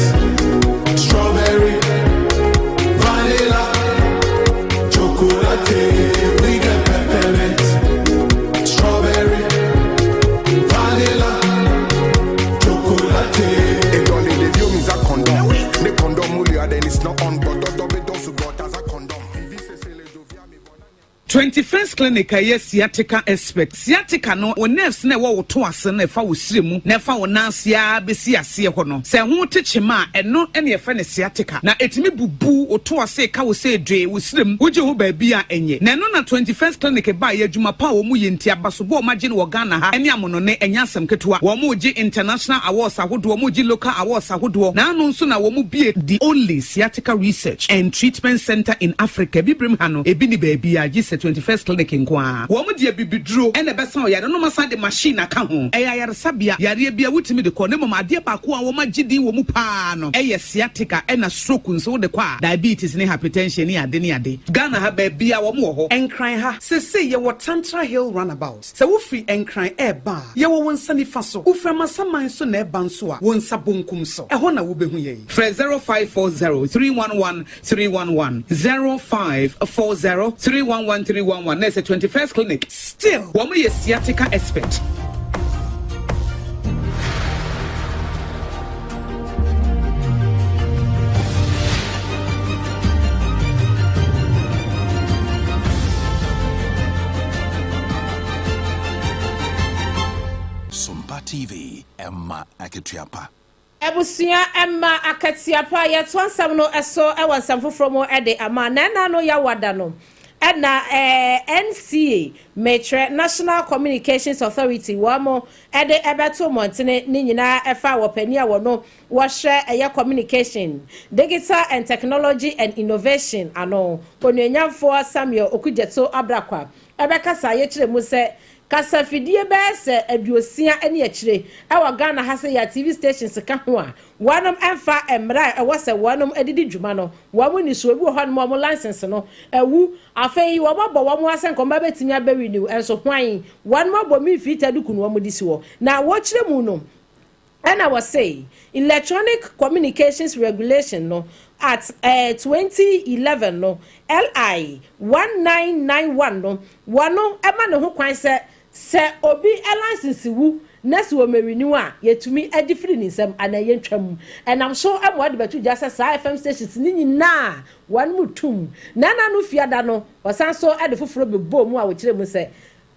strawberry, vanilla, chocolate. We got peppermint, strawberry, vanilla, chocolate. Ne condom then it's not on, but as a condom. 21st Clinic a ɛyɛ sciatica expert. Sciatica no, wo nerves no a ɛwɔ wo to ase no a ɛfa wo srɛ mu na ɛfa wo nan ase ara bɛsi aseɛ hɔ no, sɛ ɛho te kyema a, ɛno na yɛfrɛ no sciatica. Na ɛtumi bubu wo to ase ka wo sɛ dwee wo srɛ mu, wogye ho baabi a ɛnyɛ. Na ɛno na 21st Clinic baeɛ, adwuma pa a wɔyɛ nti, abasobɔ a wɔagye no wɔ Ghana ha ne amonone, ɛnyɛ asɛm ketewa. Wɔregye international awards ahodoɔ, wɔregye local awards ahodoɔ, na ano nso na wɔbue the only Sciatica Research and Treatment Centre in Africa, Abibirem ha no, ebi nni baabiara gye sɛ 21st Clinic nko ara. Wɔn de abibiduro na ɛbɛsa ɔyare no na wɔasan de machine aka ho. Ɛyɛ ayaresabea, yareɛ biara wotumi de kɔ, na mmom adeɛ baako a wɔagye din wɔ mu pa ara no yɛ sciatica ɛna stroke nso wode kɔ a, diabetes ne hypertension ne ade ne ade. Ghana ha baabiara wɔn wɔ hɔ. Nkran ha, seesei yɛwɔ Tantra Hill Runabout. Sɛ wofiri Nkran reba a, yɛwɔ wo nsa nifa so. Wofiri Amasaman nso na ɛreba nso a, wo nsa bonkum so. Ɛhɔ na wobɛhu yɛn. Frɛ 0540 311 311, 0540 311 311 na ɛsɛ 21st Clinic. Still, wɔn yɛ sciatica expert. Sompa TV, ɛma akatua pa. Abusua mma akatua pa. Yɛtoa nsɛm no so wɔ nsɛm foforɔ mu de ama. Na ɛna no Yawada no ɛna NCA, mekyerɛ National Communications Authority, wɔn de ɛbɛto mmɔntene ne nyinaa ɛfa wɔ panin a wɔno wɔhwɛ ɛyɛ Communication, Digital and Technology and Innovation ano, Onuonyamfoɔ Samuel Okudzeto Ablakwa ɛbɛkasa yɛkyerɛ mu sɛ Kasafidie bɛyɛ sɛ aduosia ne akyire wɔ Ghana ha sɛ yɛ TV stations ka ho a, wɔnom mfa mmara a ɛwɔ sɛ wɔnom de di dwuma no, wɔn nni so. Ebi wɔ hɔnom a wɔn license no awu, afei wɔn abɔ wɔn ara sɛ nka wɔn ba bɛtumi abɛ renew, nso hwan? Wɔnom abɔ mifii taduku na wɔn de si hɔ. Na wɔkyerɛ mu no, Ɛna wɔse Electronic Communications Regulation no Act 2011 no, LI 1991 no, wɔno ɛma ne ho kwan sɛ sɛ obi license wu na sɛ wɔmɛ renew a, yɛtumi gye firi ne nsam anaa yɛntwa mu. Ɛnam so ma wɔde bɛto dwa sɛ saa FM stations no nyinaa wɔnom tum. Na ɛna no fiada no, wɔsan so de foforɔ bɛbɔɔ mu a wɔkyerɛ mu sɛ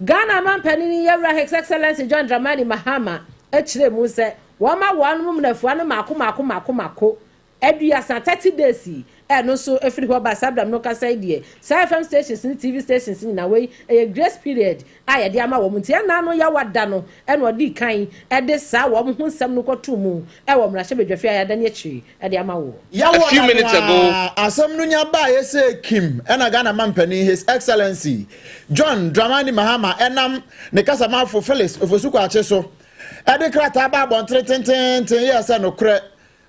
Ghana Manpanin Yɛwura His Excellency John Dramani Mahama kyerɛɛ mu sɛ wɔma wɔn nnafua no mako mako mako mako aduasa, 30 days, yi, ɛno nso firi hɔ ba saa berɛ a mekasa yi deɛ saa FM stations ne TV stations nyinaa wei ɛyɛ grace period a yɛde ama wɔn nti ɛna no yawa da no ɛna ɔdii kan de saa wɔn ho nsɛm no kɔtoo mu ɛwɔ mmarahyɛbadwafie a yɛadane akyiri de ama woɔ. Yɛwɔ da no ara asɛm no nya baeɛ sɛ kim ɛna Ghana mampanin His Excellency John Dramani Mahama ɛnam ne kasamafo Felix Ofosu Kwakye so ɛde krataa baa abɔntene tenteenten yɛɛ sɛ nokorɛ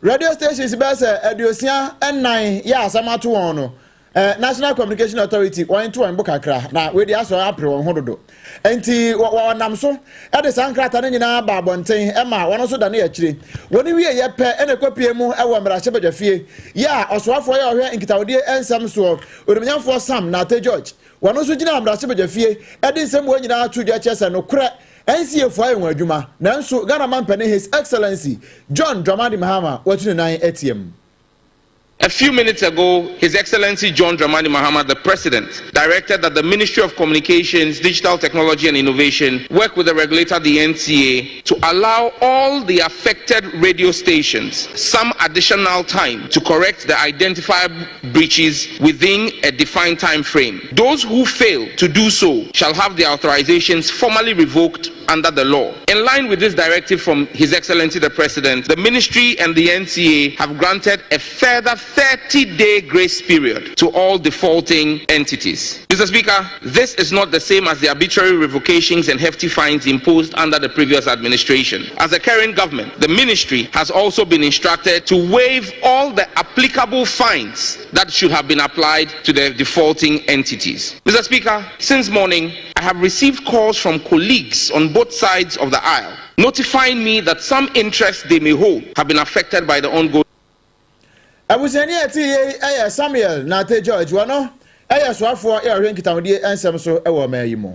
radio stations bɛyɛ sɛ 64 yɛ asɛm ato wɔn no. Eh, National Communication Authority wɔn to wɔn bo kakra na wei deɛ asɔ apere wɔn ho dodo. Nti wɔnam so de saa nkrataa no nyinaa ba abɔnten ma wɔn nso dane akyire. Wɔn wie yɛ pɛ ɛna ɛkɔpie mu wɔ mmarahyɛbadwafie yɛ a ɔsoafoɔ yɛ ɔhwɛ nkitahodie nsɛm soɔ Onimnyamfoɔ Sam Nartey George wɔn nso gyina mmarahyɛbadwafie de nsɛm wɔn nyinaa to dwa kyerɛ sɛ nokorɛ NCA foɔ ayɛ wɔn adwuma nanso Ghana mampanin His Excellency John Dramani Mahama watu ne nan atiam. A few minutes ago, His Excellency John Dramani Mahama, the President, directed that the Ministry of Communications, Digital Technology and Innovation work with the regulator, the NCA, to allow all the affected radio stations some additional time to correct the identifiable breaches within a defined time frame. Those who fail to do so shall have their authorizations formally revoked under the law. In line with this directive from His Excellency the President, the Ministry and the NCA have granted a further 30 day grace period to all defaulting entities. Mr. Speaker, this is not the same as the arbitrary revocations and hefty fines imposed under the previous administration. As a current government, the ministry has also been instructed to waive all the applicable fines that should have been applied to the defaulting entities. Mr. Speaker, since morning, I have received calls from colleagues on both sides of the aisle notifying me that some interests they may hold have been affected by the ongoing. Abusuani a ɛte yei yɛ Samuel Nartey George. Ɔno yɛ soafoɔ a ɔhwɛ nkitahodie nsɛm so wɔ ɔman yi mu.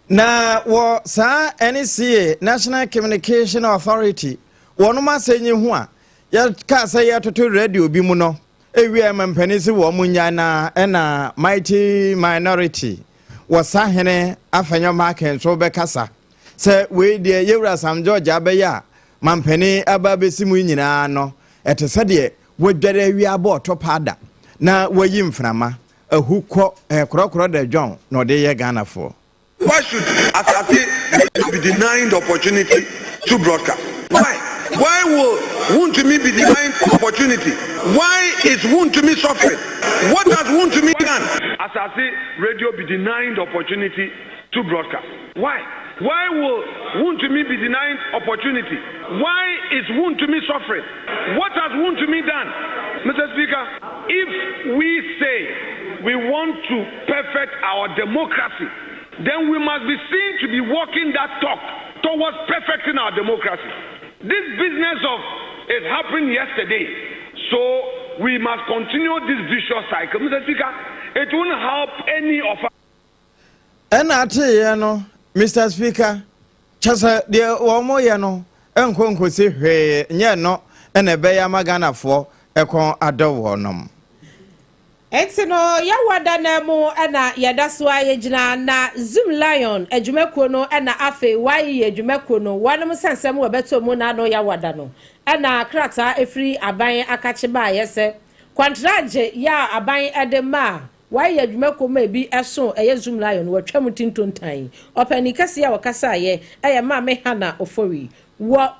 Na wɔ saa NCA, National Communication Authority, wɔnom asɛnyi ho a yɛkaa sɛ yɛtoto radio bi mu no, ewiɛ ma mpanin se wɔn nnyae na ɛna Mighty Minority wɔ Sahene Afenyo Markin nso bɛkasa sɛ wei deɛ Yɛwura Sam George abɛyɛ a mampanin aba abɛsi mu yi nyinaa no ɛte sɛ deɛ wadware awia abɔ ɔtɔ paada na wayi mframa ahu kɔ ɛɛ korɔkorɔ da dwɔn na ɔde yɛ Ghanafoɔ. Why should Asase be denied the opportunity to broadcast? Why? Why will Wontumi be denied opportunity? Why is Wontumi suffering? What has Wontumi done? Asase radio be denied the opportunity to broadcast? Why? Why will Wontumi be denied opportunity? Why is Wontumi suffering? What has Wontumi done? Mr. Speaker, if we say we want to perfect our democracy, then we must be seen to be walking that talk towards perfecting our democracy. This business of it happened yesterday, so we must continue this vicious cycle. Mr. Speaker, it won't help any of us. Ɛna ateeɛ no, Mister Speaker, kyɛ sɛ deɛ wɔn yɛ no nkɔ nkosi hwee, nyɛ ɛno na ɛbɛyɛ ama Ghanafoɔ ɛkɔn adɔ wɔnom. Enti no, yɛwɔ da no mu na yɛda so ara yɛgyina, na Zoomlion adwumakuo no na afei wɔayeyi adwumakuo no, wɔnom sɛ nsɛm wɔbɛtɔ mu na ano yɛwɔ da no na krataa ɛfiri aban akakye baeɛ sɛ kwantragye yɛ a aban de ma a wɔayɛ adwumakuo ma ebi ɛso ɛyɛ Zoomlion no wɔatwa mu tintontan. Ɔpanin kɛseɛ a ɔkasaeɛ ɛyɛ Maame Hannah Ofori wɔ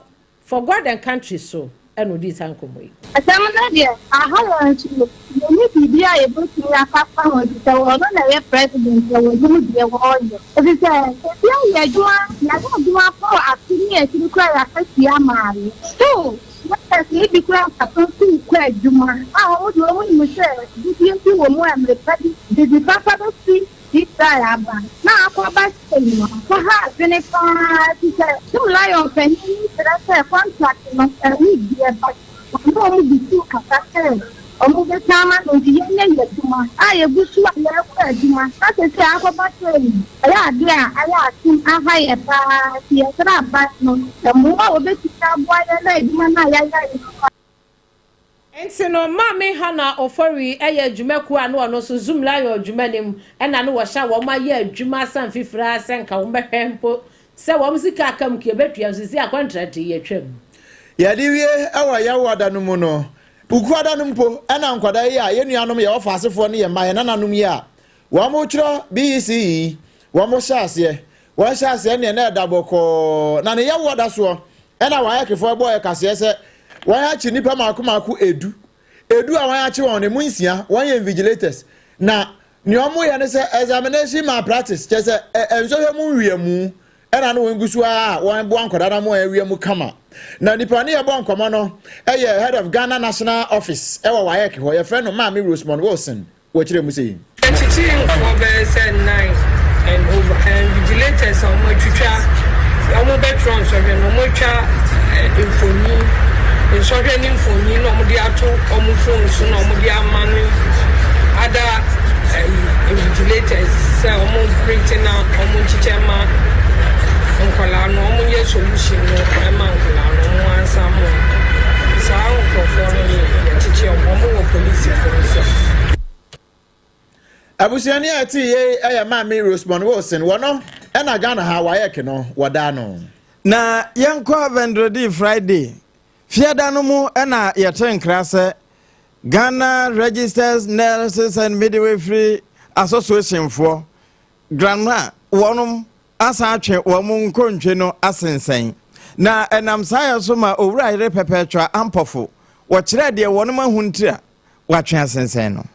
For God and Country so na odii saa nkɔmmɔ yi. Asɛm no deɛ, aha yɛn nso yɛnni biribi a yɛbɛtumi aka afa ho efisɛ ɔno na ɛyɛ president a wɔnim deɛ wɔreyɛ. Efisɛ ebi ayɛ adwuma, yɛayɛ adwuma kɔ afe ne akyiri koraa yɛakatua maame. Still workers no bi koraa nkaso nso rekɔ adwuma a wɔn deɛ wɔn nim sɛ gyidie bi wɔ mu a mmerɛ pa bi biribi papa bɛfiri Israel aba na akɔba sei no, ɛha adwene pa ara efisɛ Zoomlion panyin no kyerɛ sɛ contract no week bi ɛba wɔne wɔn gu so kasa sɛ wɔbɛsan ama no nti yɛnyɛ yɛn adwuma a yɛgu so a yɛrekɔ adwuma na seesei akɔba sei no ɛyɛ ade a ayɛ asom aha yɛn pa ara nti yɛsrɛ aban no mmoa a wɔbɛtumi aboa yɛn na adwuma no a yɛayɛ a yɛgu so a Nti no Maame Hannah Ofori yɛ adwumakuo a na ɔno nso Zoomlion adwuma no mu na ne wɔhyɛ a wɔn ayɛ adwuma asan fifiri ara sɛ nka wɔn bɛhwɛ mpo sɛ wɔn sika aka mu kiebetua nso si akwantrɛte yi atwam. Yɛde wie wɔ yɛn awoda no mu no, Wukuada no mpo na nkwadaa yi a yɛn nuanom, yɛn wɔfaasefoɔ ne yɛn mma, yɛn nananom yi a wɔretwerɛ BECE yi, wɔhyɛ aseɛ. Wɔhyɛ aseɛ neɛ na ɛda bɔkɔɔ, na ne yɛwoɔ da soɔ ɛna WAECfoɔ bɔɔ ɛkaseɛ sɛ wɔn akye nnipa mako mako edu. Edu a wɔn akye wɔn no, emu nsia, wɔn yɛ invigilators. Na nea wɔn yɛ ne sɛ examination malpractice, kyerɛ sɛ ɛ nsɔhwɛ mu nwiamu ɛna no wɔn gu so ara a wɔn boa nkwadaa na wɔn awia mu kama. Na nipa ne yɛbɔ nkɔmɔ no ɛyɛ head of Ghana National Office ɛwɔ WAEC hɔ, yɛfrɛ no Maame Rosemond Wilson. Wɔkyerɛ mu sei. Yɛkyekyee nkurɔfoɔ bɛyɛ sɛ nine and over and vigilators a wɔatwitwa, wɔbɛtwerɛ nsɔhwɛ no, wɔatwa mfoni, nsɔhwɛ ne mfoni na wɔde ato wɔn phone so na wɔde ama no other invigilators sɛ wɔn print na wɔn nkyekyɛ ma nkwadaa no, wɔnyɛ solution no ma nkwadaa no, wɔn ansa mo saa nkurɔfoɔ no ne yɛkyekye wɔn, wɔn wɔ polisifoɔ nsam. Abusuani a ɛte yei yɛ Maame Rosemond Wilson, wɔno na Ghana ha WAEC no wɔda ano. Na yɛnkɔ Vendredi, Friday, Fiada no mu na yɛte nkra sɛ Ghana Registers Nurses and Midwifery Associationfoɔ, GRANMA, wɔnom asan atwe wɔn nkontwe no asensɛn. Na ɛnam saa yɛ so ma Owura Yere Perpetua Ampofo wɔkyerɛɛ deɛ wɔnom ahu nti a wɔatwe asensɛn no.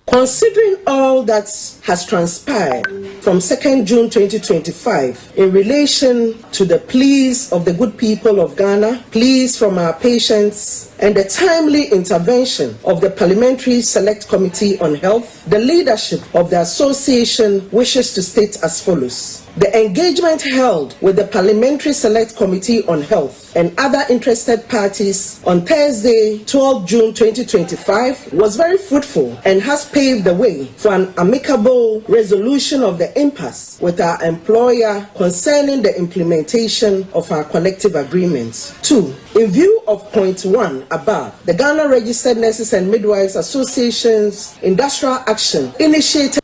Considering all that has transpired from 2nd June 2025 in relation to the pleas of the good people of Ghana, pleas from our patients, and the timely intervention of the Parliamentary Select Committee on Health, the leadership of the association wishes to state as follows. The engagement held with the Parliamentary Select Committee on Health and other interested parties on Thursday, 12 June 2025, was very fruitful and has paved the way for an amicable resolution of the impasse with our employer concerning the implementation of our collective agreement. 2. In view of point 1 above, the Ghana Registered Nurses and Midwives Association's Industrial Action initiated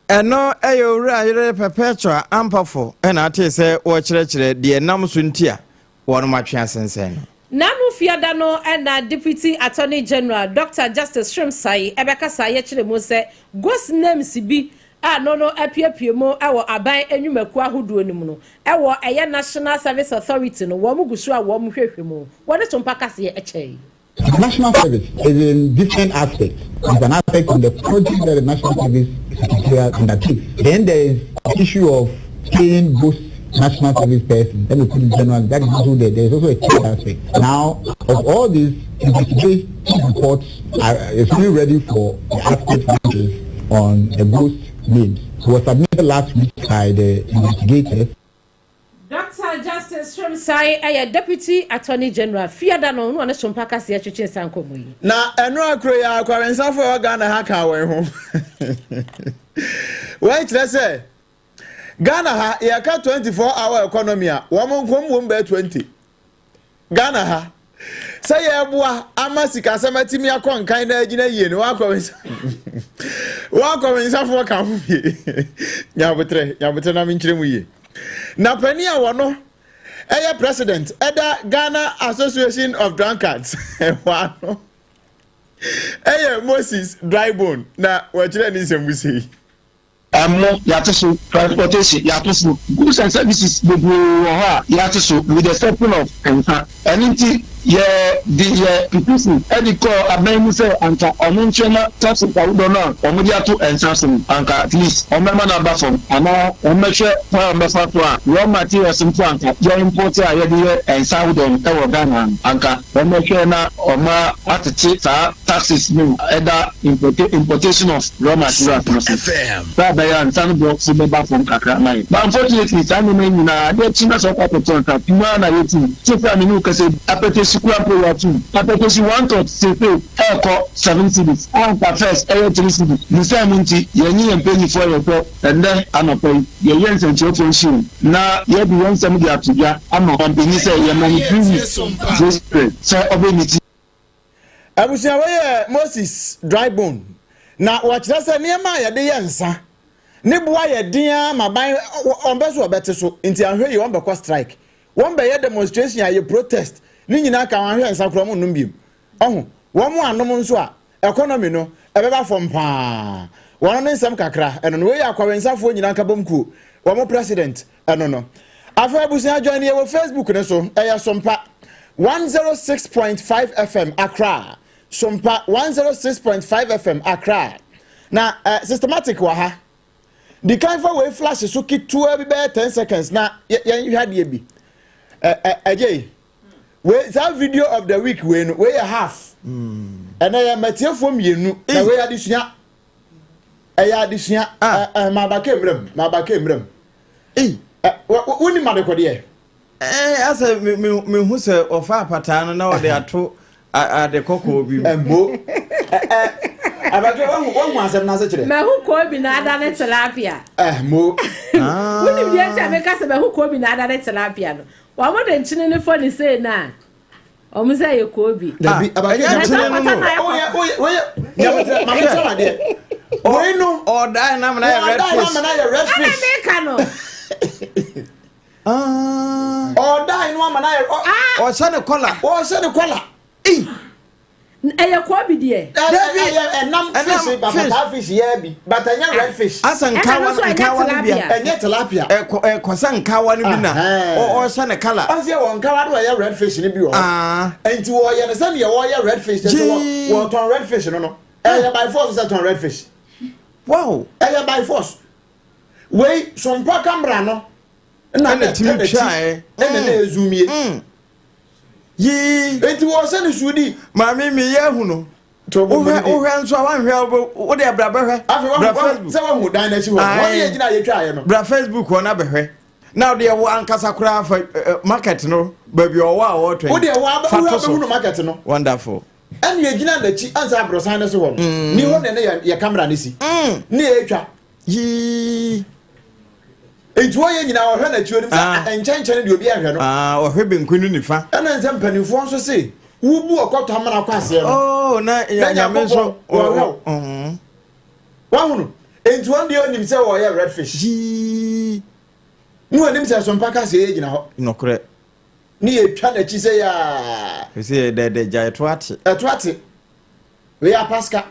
Ɛno yɛ Owura Yere Perpetua Ampofo na atee sɛ wɔrekyerɛkyerɛ deɛ ɛnam so nti a wɔnom atwe asensɛn no. N'ano fiada no na Deputy Attorney General Dɔkta Justice Srem-Sai bɛkasa yɛkyerɛ mu sɛ ghost names bi a no no apuepue mu wɔ aban nnwumakuo ahodoɔ no mu no wɔ ɛyɛ National Service Authority no wɔn gu so a wɔn hwehwɛ mu. Wɔne Sompa kaseɛ kyɛe. National service is in different aspects. There's an aspect on the project that the National Service Secretariat undertakes. Then there is the issue of paying both national service person. Let me put it generally. That is also there. There is also a third aspect. Now, of all these, investigative reports are is only ready for the aspect which is on the ghost names. It was submitted last week by the investigators. Dɔkta Justice Srem-Sai yɛ Deputy Attorney General Fiada no na ɔne Sompa Kaseɛ twetwe saa nkɔmmɔ yi. Na ɛno akuro yi ara akɔwensafo a ɛwɔ Ghana ha kaa wɔn ho. Wei kyerɛ sɛ Ghana ha yɛka 24 hour economy a wɔn nko mmom bɛyɛ 20. Ghana ha sɛ yɛreboa ama sikasɛm atumi akɔ nkan na agyina yie no wakɔwensafoɔ ka ho bie. Nyabotrɛ nyabotrɛ na menkyerɛ mu yie. Na panin a wɔno ɛyɛ president ɛda Ghana Association of Drunkards ɛwɔ ano ɛyɛ Moses Drybone na wɔkyerɛ ne nsɛm sei. Ɛmo, yɛate so, transportation, yɛato so, goods and services bebree wɔ hɔ a yɛate so with the exception of nsa. Ɛno nti yɛ de yɛ petition de kɔɔ aban mu sɛ anka ɔmo nkyerɛ na taxes ahodoɔ no a ɔmo de ato nsa so no anka at least ɔmo bɛma no aba fam anaa ɔmo bɛhwɛ kwan a ɔmo bɛfa so a raw materials mpo anka yɛ import a yɛde yɛ nsa ahodoɔ no wɔ Ghana ha no anka ɔmo bɛhwɛ na ɔmo atete saa taxes no ɛda importation of raw materials no so sɛ ɛbɛyɛ a nsa no boɔ so bɛba fam kakra ama yɛn. But unfortunately saa nneɛma yi nyinaa adeɛ kye na sɛ wokɔ akɔtɔ nsa pii ara na yɛtu. Seesei a me ne wo kasa yi apɛtɛsi koraa mpo yɛato. Apɛtɛsi one tot seesei ɛrekɔ seven cedis a anka first ɛyɛ three cedis. Ne saa mu nti yɛne yɛn mpanimfoɔ yɛhwɛ ɛnnɛ anɔpa yi yɛyɛ nsɛnkyerɛwfoɔ nhyiam na yɛde yɛn nsɛm de ato dwa ama ɔmanpanin sɛ yɛma no 3 weeks grace period sɛ ɔbɛmiti Abusua wei yɛ Moses Drybone na wɔkyerɛ sɛ nneɛma a yɛde yɛ nsa ne boa yɛ den ara ma ban wɔn so wɔbɛte so nti anhwɛ yie wɔn bɛkɔ strike wɔn bɛyɛ demonstration ayɛ protest ne nyinaa ka wɔn ahwɛ nsa koraa wɔn nnom biem ɔho wɔn anom nso a economy no ɛbɛba fam paa wɔn ne nsɛm kakra ɛno no wei yɛ akɔwensafoɔ nyinaa nkabom kuo wɔn president Ɛno no. Afei abusua join yɛ wɔ Facebook no so. Ɛyɛ Sompa 106.5 FM Accra. Sompa 106.5 FM Accra. Na uh, systematic wɔ ha. Di kan fa wei flash so ketewa bi bɛyɛ 10 seconds na yɛn hwɛ adeɛ bi. Ɛgye wei saa video of the week wei no wei yɛ half. Mm. Ɛnɛ yɛ mmatiefoɔ mmienu na wei adesua ɛyɛ adesua ah. ɛ maabaka mmerɛ mu maabaka mmerɛ mu. Ɛ wonim adekɔdeɛ. Ɛɛ asɛ me me mehu sɛ ɔfa apataa no na ɔde ato ade kɔkɔɔ bi mu. Ɛmo ɛ abake wahu wahu asɛm n'ase kyerɛ. Mahu kɔɔ na ada ne tilapia. Ɛmo. Wonim deɛ nti a meka sɛ mahu kɔɔ na ada ne tilapia no wɔn de nkyene ne fɔ ne sei na wɔn sɛ yɛ kɔɔ bi. Dabi abake ɛnyɛ nkyene no no. Oyɛ oyɛ oyɛ nyamutrɛ maame kyerɛ wa deɛ. Wei no. Ɔdan nam na yɛ red fish. Ɔdan nam na yɛ red fish. Ɛna meka no. Ɔdan no ama no ayɛ. Ɔhyɛ ne kɔla. Ɔhyɛ ne kɔla. Ɛyɛ kɔɔbi deɛ. Dabi ɛnam fish papataa fish yɛ bi but ɛnyɛ red fish. Asa nkawa nkawa no bi a. Ɛnyɛ tilapia. Ɛkɔ ɛkɔsɛ nkawa no bi na ɔhyɛ ne kala. Ɔsɛ wɔ nkawa no ɛyɛ red fish no bi wɔ hɔ. Nti wɔyɛ no sɛdeɛ wɔyɛ red fish kyɛ sɛ wɔtɔn red fish no no. Ɛyɛ by force sɛ tɔn red fish. Wow. Ɛyɛ by force. Wei sompɔ kamera no. Na ɛna tumi twae. Ɛna na ezumie. Yii. Enti wɔhyɛ no suudi. Maame mi yɛ ahu no. Wohwɛ wohwɛ nso a wanhwɛ a wode bra bɛhwɛ. Afei Bra Facebook. sɛ wahu dan n'akyi hɔ. Wɔn yɛ gyina yɛtwa ayɛ no. Bra Facebook hɔ na bɛhwɛ. Na wode ɛwɔ ankasa koraa fa market no baabi ɔwɔ a ɔretwɛn. Wode ɛwɔ Fa to so. abɛhunu market no. Wonderful. Ɛna yɛgyina n'akyi ansa aborosan no so hɔ no. Ni hɔ na ne yɛ camera no si. Ne yɛtwa. Yii. Nti wɔyɛ nyinaa ɔhwɛ n'akyi onim sɛ ah. nkyɛnkyɛn deɛ obi ahwɛ no. Ah, ɔhwɛ benku no nifa. Ɛna nsɛ mpanimfoɔ nso se wobu ɔkɔtɔ amena kɔ aseɛ no. Oh, na nyame nso wɔhwɛ wo. Mm. Wahunu. Nti wɔn deɛ onim sɛ wɔyɛ red fish. Yii. Ne wɔnim sɛ sompa kaseɛ yɛ gyina hɔ. Nokorɛ. Ne yɛtwa n'akyi sɛ yaa. Ɛsɛ yɛ dɛdɛ gya ɛto ate. Ɛto ate. Wei apaska.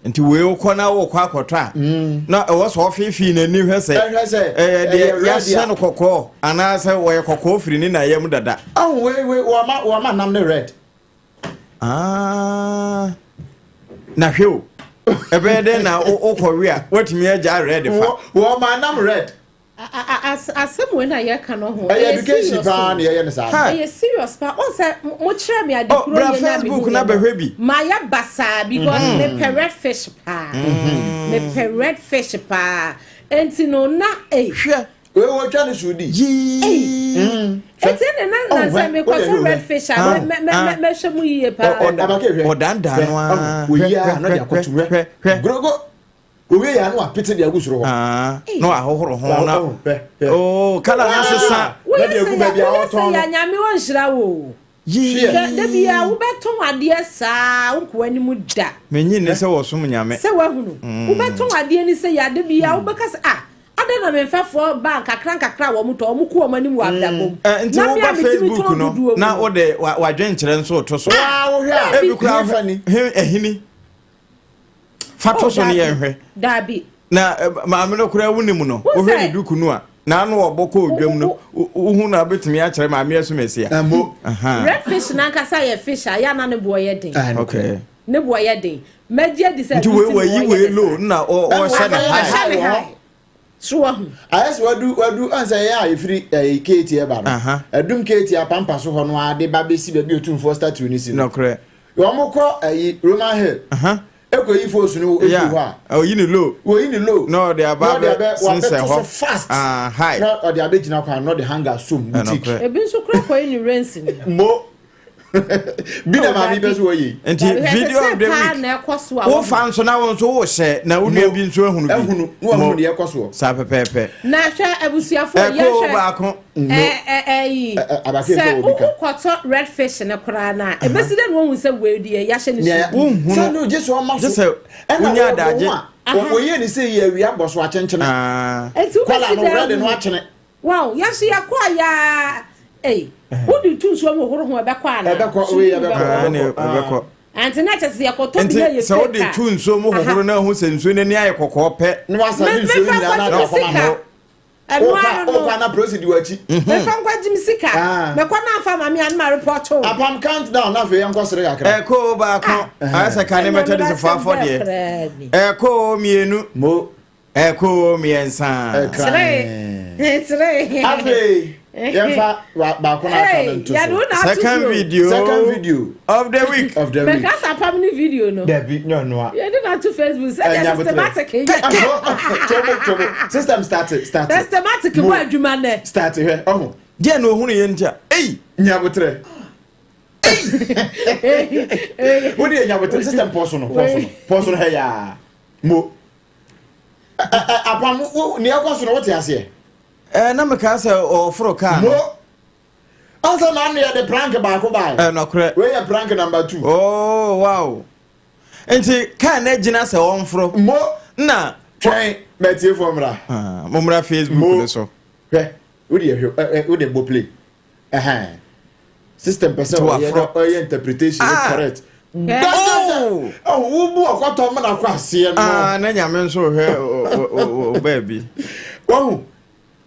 Nti wei wokɔ na wokɔ akɔtɔ a mm. na ɛwɔ sɛ ɔfeefee n'ani hwɛ sɛ ɛyɛ deɛ yɛahyɛ no kɔkɔɔ anaasɛ wɔyɛ kɔkɔɔ firi ne na yam dada. Ahu wei wei wɔama wɔama nam ne red. Ah, na hwɛ o ɛbɛyɛ dɛ na wokɔ we a woatumi agya red fa. Wɔma nam red. Asɛm wei na yɛka no ho. Ɛyɛ education paa na yɛyɛ no saa. Ɛyɛ serious paa. Wɔn sɛ mo kyerɛ mi ade oh, kuro yɛ na mi hu yɛ no. Ma yɛ basaa because mm-hmm. me pɛ red fish paa. Mm-hmm. Me pɛ red fish paa. Nti no na ee. Hwɛ. Wei wɔ twa ne so di. Yii. Mm. Eti ne na na sɛ mi kɔtɔ red fish a mɛ mɛ mɛ mɛ hwɛ mu yie paa. Ɔdandan no ara. Oyi a na ɔde akɔtum hwɛ hwɛ. Grogo. Owie yɛ a na wapete de agu soro hɔ. Ah, na wahohoro ho na. Oh, kala na sesa. Na de agu baabi a ɔtɔn no. Nyame ɔnhyira wo. Yee. Da bi a wobɛtɔn adeɛ saa wo nkoa anim da. Menyi ne sɛ wɔsom Nyame. Sɛ wahunu. Mm. Wobɛtɔn adeɛ ni sɛ yɛ ade bi a wobɛka sɛ ah adɛn na me mfɛfoɔ ba nkakra nkakra a wɔn tɔ wɔn ko wɔn anim wɔ abrabɔ mu. Eh, nti Na me woba a metumi Facebook tɔn no dodoɔ mu na no. wode wadwenkyerɛ nso to so. Waa wohwɛ a. Ebi koraa ahini. fa to so ne yɛnhwɛ daabi na eh, maame no koraa wonim no wohwɛ ne duku no a na ano ɔbɔ kɔ odwam no wohu no abɛtumi akyerɛ maame asomasi a red fish nankasa yɛ fish a yɛana ne boɔ yɛ den okay ne boɔ yɛ den mɛgye adi sɛ nti wei wayi wei low na ɔhyɛ ne high So wahu? Ayɛ sɛ wadu wadu ansa yɛn a yɛfiri ɛyi keeti ɛba no. Ɛdum keeti apampa so hɔ no ara de ba bɛsi baabi otumfoɔ statue no si no. Nɔkorɛ. Wɔn kɔ ɛyi Roman Hill. Ɛkɔ yi fos no efiri hɔ a. Oyi ne low. Oyi ne low. Na ɔde aba abɛ sensɛn hɔ. Wabɛto so fast. High. Na ɔde abɛgyina kwan na ɔde hanger som boutique. Ebi nso kura kɔ yi ne rensi no. Mo. bi na maame bɛ so wɔyɛ. Nti video of the week wofa nso na wo nso wohyɛ na wo nua bi nso ehunu bi. Ehunu na wahunu deɛ ɛkɔ soɔ. Saa pɛpɛɛpɛ. Na hwɛ abusuafo yɛhwɛ ɛkoo baako. Ɛyi sɛ wokɔtɔ red fish ne koraa na ebesi dɛ na wohu sɛ wei deɛ yɛahyɛ ne so. Wohunu sɛ no gye sɛ ɔma so. Gye sɛ wonya adagye. Wɔyɛ ne sɛ yɛ awia bɔ so akyenkyene. Nti wobɛsi Kɔla no dɛ red no akyene. Wow, yɛn nso yɛkɔ a yaa ei wode tu nsuo mu horo ho ɛbɛkɔ anaa? Ɛbɛkɔ, wei ɛbɛkɔ, ɛbɛkɔ. ɛbɛkɔ. Ante na kyɛ sɛ yɛkɔtɔ bi Nti na yɛ sɛ wode fake a. tu nsuo mu hohoro na ahu sɛ nsuo no ani ayɛ kɔkɔɔ pɛ. Na wasa de nsuo no nyinaa na ade akɔma no. Ɛno ano no. Wokɔ na polisi di w'akyi. Mefa nkɔ gye me sika. Mɛkɔ na afa maame a na ma report o. Apam count down na afei yɛnkɔ sere kakra. Ɛkoo baako, ayɛ sɛ kane Methodist foɔ afɔdeɛ. Ɛkoo mmienu. Mo. Ɛkoo mmiɛnsa. Afei. Yɛmfa baako na aka no nto so. Second video. Second video of the week. Of the week. Mɛkasa apam ne video no. Dabi nyɛ ɔno a. Yɛde na to Facebook sɛ deɛ systematic yɛ. Tobo tobo system start start. Systematic bɔ adwuma nɛ. Start hwɛ ɔho. Deɛ na ohunu yɛ ntia. Eyi. Nyabotrɛ. Wo deɛ nyabotrɛ system pɔso no pɔso no pɔso no hɛ yaa mo. Apam wo nea ɛkɔ so no wote aseɛ. Ɛɛ na mekaa sɛ ɔforo kaa no. Mo ansa na ano yɛ de prank baako baa. Ɛɛ nɔkorɛ. Wei yɛ prank number two. Oh wow. Nti kaa na gyina sɛ ɔnforo. Mo na. Twɛn mɛtiefoɔ mmra. Ah, mo mmra Facebook no so. Hwɛ wo deɛ hwɛ ɛ wo deɛ bɔ play. Ɛhɛn. System pɛ sɛ ɔyɛ ɔyɛ interpretation ah. correct. Oh! Wo bu ɔkɔtɔ mena kɔ aseɛ no. Ah, na nyame nso hwɛ o baabi. Wahu.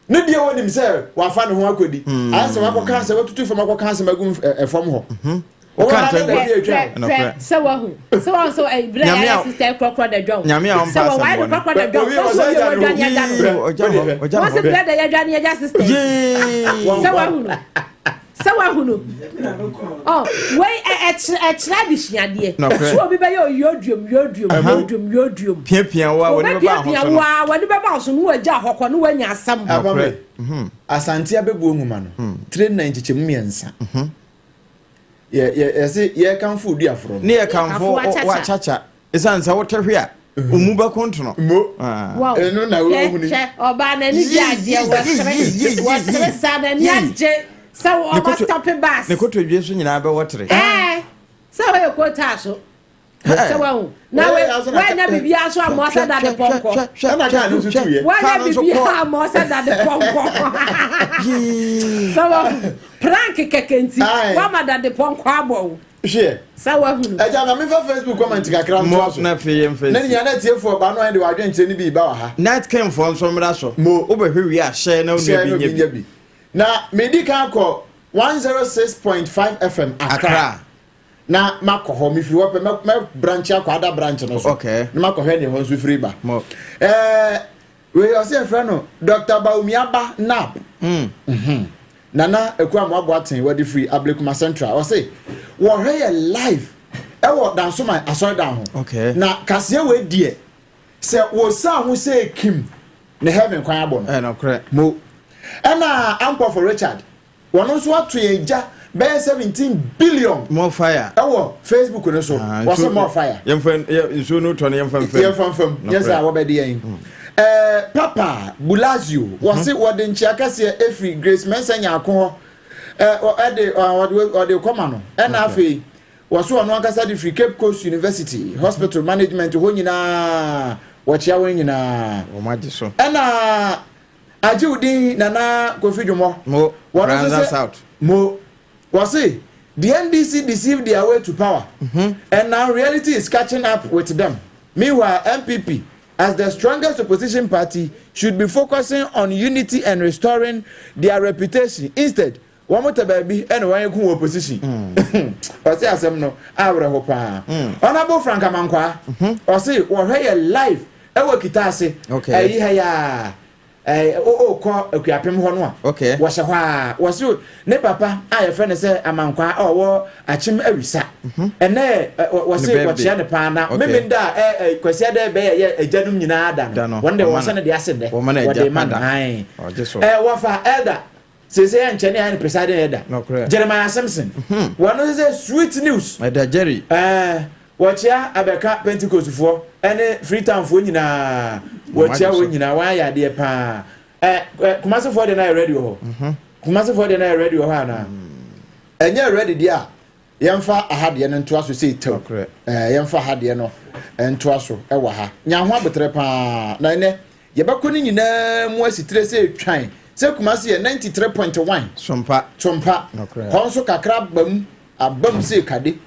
Ne deɛ wɔnim sɛ wafa ne ho akɔdi. Hmm. Ayɛ sɛ wakɔka asɛm watutu fam akɔka asɛm agu fam hɔ. Mhm. Woka ntɛm hwɛ sɛ wahu sɛ wahu sɛ ɛbrɛ yɛ ayɛ sista korɔkorɔ da dwa nyame a ɔmpa sɛ wɔn ayɛ korɔkorɔ da dwa wɔn sɛ obi a wɔdwa ne agya no wɔn sɛ brɛ da yɛdwa ne agya sista sɛ wahu no sɛ wahu no ɔ wei ɛkyerɛ ɛkyerɛ adesuadeɛ sɛ obi bɛyɛ oyioduom yoduom yoduom yoduom piapia wo a wɔne bɛba ahosuo no a wɔne bɛba ahosuo no wɔagya hɔ kɔ no wɔanya asɛm. Apame mhm. Asante abɛbuo nwoma no hmm. tire nnan nkyekyɛmu mmiɛnsa mhm. yɛ yɛ yɛse yɛkamfo oduaforɔ no ne yɛkamfo wakyakya ɛsiane sɛ wote hwe a ɔmu mhm. bɛko ntono mo ah. ɛno na wohuni hwɛ ɔbaa n'ani gye adeɛ wɔsere wɔsere saa n'ani agye sɛ ɔba stɔpe bus ne kotodwe so nyinaa bɛwɔ tere ɛɛ sɛ wɔyɛ kootaa so sɛ wahu na wanya biribiara so ammɔ sɛ dade pɔnkɔ wanya biribiara ammɔ sɛ dade pɔnkɔ sɛ wahu prank kɛkɛ nti wama dade pɔnkɔ abɔ wo hwɛ sɛ wahu no ɛgya na mefa facebook comment kakra ntoa so na afei yɛmfa na nea na atiefoɔ ba no ayɛ de wadwenkyerɛ no bi ba wɔ ha night king foɔ nso mmra so mo wobɛhwɛ wie a hyɛ na onua bi nya bi na medi kan kɔ 106.5 fm Accra na makɔ hɔ mefiri hɔ pɛ mɛ mɛ branch akɔ ada branch no so okay. na makɔhwɛ ne hɔ nso firi ba ɛɛ wei ɔsɛ yɛfrɛ no Dr. Bawumia ba nab mm. mm -hmm. Nana Akua Amoaboaten wɔde firi Ablekuma Central ɔse wɔhwɛ yɛ live ɛwɔ Dansoman asɔredan ho okay. na kaseɛ wei deɛ sɛ wɔsan ho sɛ kim ne heaven kwan abɔ no mo ɛna Ampɔfo Richard Wɔn nso ato yɛn gya bɛyɛ 17 billion. More fire. Ɛwɔ Facebook no so. Ah, Wɔsɛ more fire. Yɛnfa nsuo no tɔ no yɛnfa nfam. Yɛnfa nfam. Yɛ sɛ wɔbɛde yɛn. Hmm. Ɛɛ Papa Bulazio wɔse hmm. wɔde nkyia kɛseɛ efiri Grace Mensah Nyarko hɔ. Ɛɛ ɛde wɔde wɔde kɔma no. Ɛna afei wɔso ɔno ankasa de firi Cape Coast University Hospital Management hɔ nyinaa wɔkyia wɔn nyinaa. Wɔn agye so. Ɛna. Agye wo din Nana Kofi Dwomɔ. Mo, Wɔn nso Pranza sɛ South. mo. Wɔse the NDC deceived their way to power and now reality is catching up with them. Meanwhile NPP as the strongest opposition party should be focusing on unity and restoring their reputation instead wɔn tɛ baabi ɛna wɔn ko wɔ opposition. Ɔse asɛm no awerɛho paa. Honourable Frank Amankwaa ɔse wɔhwɛ yɛ live ɛwɔ Kitase ɛyi ha yaa ɛɛ ɔkɔ Akuapem hɔ no a wɔhyɛ hɔ a wɔse ne papa a yɛfrɛ no sɛ Amankwaa a ɔwɔ Akyem Awisa ɛnɛ wɔse wɔkyea ne paa na memenda a ɛ Kwasi Adɛ bɛyɛ yɛ agyanom nyinaa da no wɔn deɛ wɔhyɛ no de ase nnɛ wɔde ma no ɛɛ wɔfa elder Seesei ɛnkyɛ ne ayɛ no presiding elder. Nokorɛ. Jeremiah Simpson. Wɔno nso sɛ sweet news. Ɛda Jerry. Ɛɛ wɔkyea abɛka Pentecostfoɔ ɛne Freetownfoɔ nyinaa. Wɔkyea wɔn nyinaa wɔn ayɛ adeɛ paa. Ɛ ɛ Kumasefoɔ deɛ no ayɛ ready wɔ hɔ. Kumasefoɔ deɛ no ayɛ ready wɔ hɔ anaa? Ɛnyɛ ready deɛ a Yɛmfa aha deɛ no ntoa so sei tɛw. Ɛɛ, yɛmfa ha deɛ no ntoa so wɔ ha. Nya ho aboterɛ paa. Na ɛnɛ, yɛbɛkɔ ne nyinaa mu asitire sɛ twan. Sɛ Kumasi yɛ 93.1. Sompa. Sompa. Hɔ nso kakra aba mu, aba mu sei kade.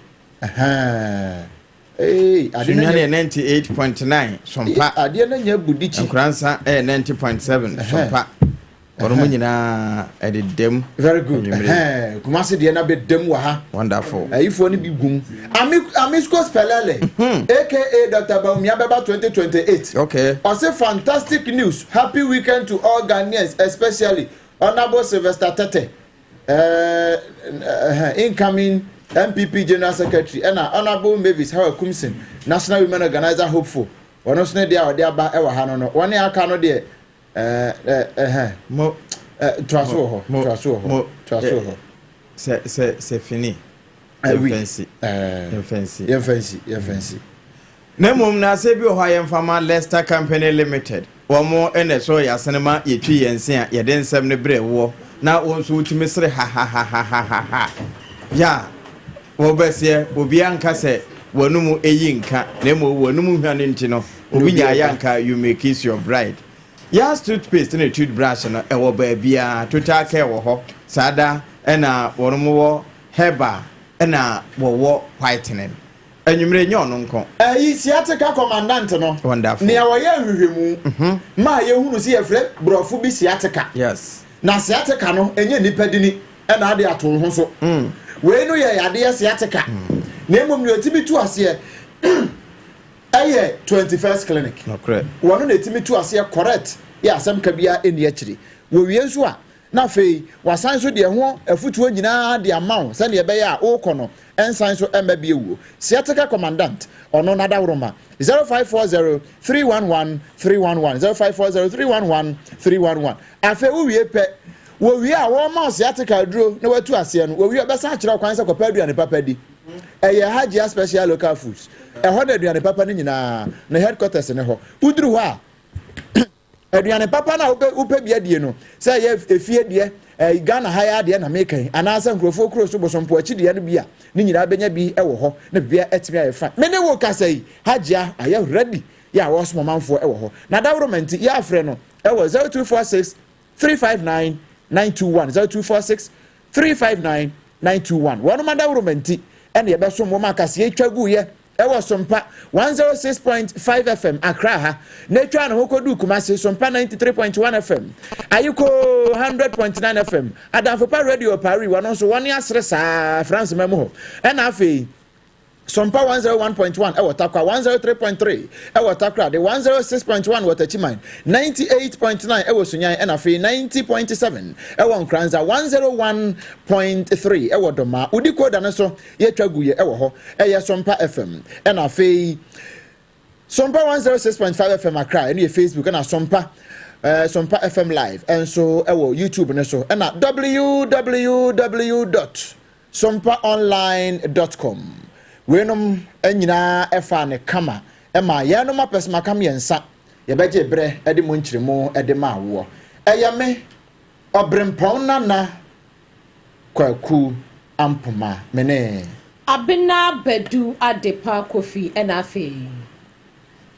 Ɛhɛn. Ee, ade no Sunyani nyɛ. yɛ 98.9 Sompa. Adeɛ no nyɛ budikyi. Nkoransa yɛ 90.7 Sompa. Wɔn mu nyinaa ɛdeda Very good. Kumasi deɛ na bɛ dam wɔ ha. Wonderful. Ayifoɔ no bi gum. Ami Amisco Spelele mhm. aka Dr. Bawumia bɛba 2028. Okay. Ɔse fantastic news. Happy weekend to all Ghanaians especially. Honourable Sylvester Tete, ɛɛ ɛhɛn, incoming NPP General Secretary, ɛna Honourable Mavis Hawa Kumsin, National Women Organizer hopeful, ɔno nso ne deɛ a ɔde aba wɔ ha no no, wɔne aka no deɛ ɛɛ ɛhɛn, Mo, ɛ, toa so wɔ hɔ, mo, toa so wɔ hɔ, mo, toa so wɔ hɔ. Sɛ, sɛ, sɛ fini. Awi. Yɛmfa nsi. Yɛmfa nsi. Yɛmfa nsi, yɛmfa nsi. Na mmom na asɛ bi wɔ hɔ a yɛmfa ma Leicester Company Limited. Wɔn na ɛsɔɔ yɛn asene ma yɛtwi yɛn se a yɛde nsɛm no brɛ woɔ na wo nso wotumi sere hahahahahaha. Ya, wɔbɛseɛ obiara nka sɛ w'anomu eyi nka na mmom w'anomu hwa no nti no obi nyaa ya nka you may kiss your bride. Yas toothpaste ne toothbrush no ɛwɔ baabiara, Total Care wɔ hɔ saa da ɛna wɔn wɔ herbal ɛna wɔwɔ whitening. Anwummere, nyɛ ɔno nko. Ɛyi, Sciatica Commandant no, Wonderful. nea ɔyɛɛ nhwehwɛmu maa yɛhunu sɛ yɛfrɛ borɔfo bi sciatica. Yes. Na sciatica no, ɛnyɛ nnipa dini na ade ato wo ho so. Wei no yɛ yadeɛ sciatica. Na mmom nea ɛtumi tu aseɛ ɛyɛ 21st Clinic. Nokorɛ. Wɔno na ɛtumi tu aseɛ correct yɛ asɛm ka biara ɛnni akyire. Wɔwie nso a, na afei wasan nso de ɛho afutuo nyinaa de ama wo sɛdeɛ ɛbɛyɛ a worekɔ no ɛnsan so ɛmma bio wuo. Sciatica Commandant, ɔno n'adaworoma, 0540 311 311, 0540 311 311. Afei wowie pɛ, wɔwie a wɔma wo sciatica aduro na watu aseɛ no, wɔwie a wɔbɛsan akyerɛ wo kwan sɛ kɔpɛ aduane papa di. Ɛyɛ Hajia Special Local Foods, ɛhɔ na aduane papa no nyinaa, ne headquarters ne hɔ. Woduru hɔ a, Aduane papa no a wopɛ wopɛ bi adie no, sɛ ɛyɛ efie deɛ, ɛɛ Ghana ha yi ara deɛ na meka yi, anaasɛ nkurɔfoɔ kuro so bosompo akyi deɛ no bi a, ne nyinaa bɛnya bi wɔ hɔ na biribiara atumi ayɛ fine. Me ne wo kasa yi, Hajia ayɛ ready yɛ a wɔresom ɔmanfoɔ wɔ hɔ. Na dawuroma nti, yɛafrɛ no wɔ 0246 359 921, 0246 359 921. Wɔnom adaworoma nti ɛna yɛbɛsom wɔn a kaseɛ twa guiɛ ɛwɔ Sompa 106.5 FM Accra ha na ɛtwaa ne ho kɔduu Kumasi Sompa 93.1 FM, Ayikoo 100.9 FM, Adamfopa Radio Paris, wɔno nso wɔne asere saa France ma mu hɔ, ɛna afei Sompa 101.1 ɛwɔ Tarkwa, 103.3 ɛwɔ Takoradi, 106.1 wɔ Techiman, 98.9 ɛwɔ Sunyani ɛna afei 90.7 ɛwɔ Nkoranza, 101.3 ɛwɔ Domaa. Wo decoder no so yɛtwa gu yɛ ɛwɔ hɔ, ɛyɛ Sompa FM ɛna afei Sompa 106.5 FM Accra, ɛno yɛ Facebook, ɛna Sompa eh, Sompa FM Live ɛnso ɛwɔ YouTube no so, ɛna www dot sompaonline dot com. Weinom nyinaa ɛfaa ne kama ɛma yɛnom apɛsɛmaka mmiɛnsa yɛbɛgye berɛ ɛde mu nkyeremu ɛde maa woɔ. Ɛyɛ me, Ɔbrempɔn Nana Kwaku Ampoma, me ne. Abena Badu Adepa Kofi ɛna afei.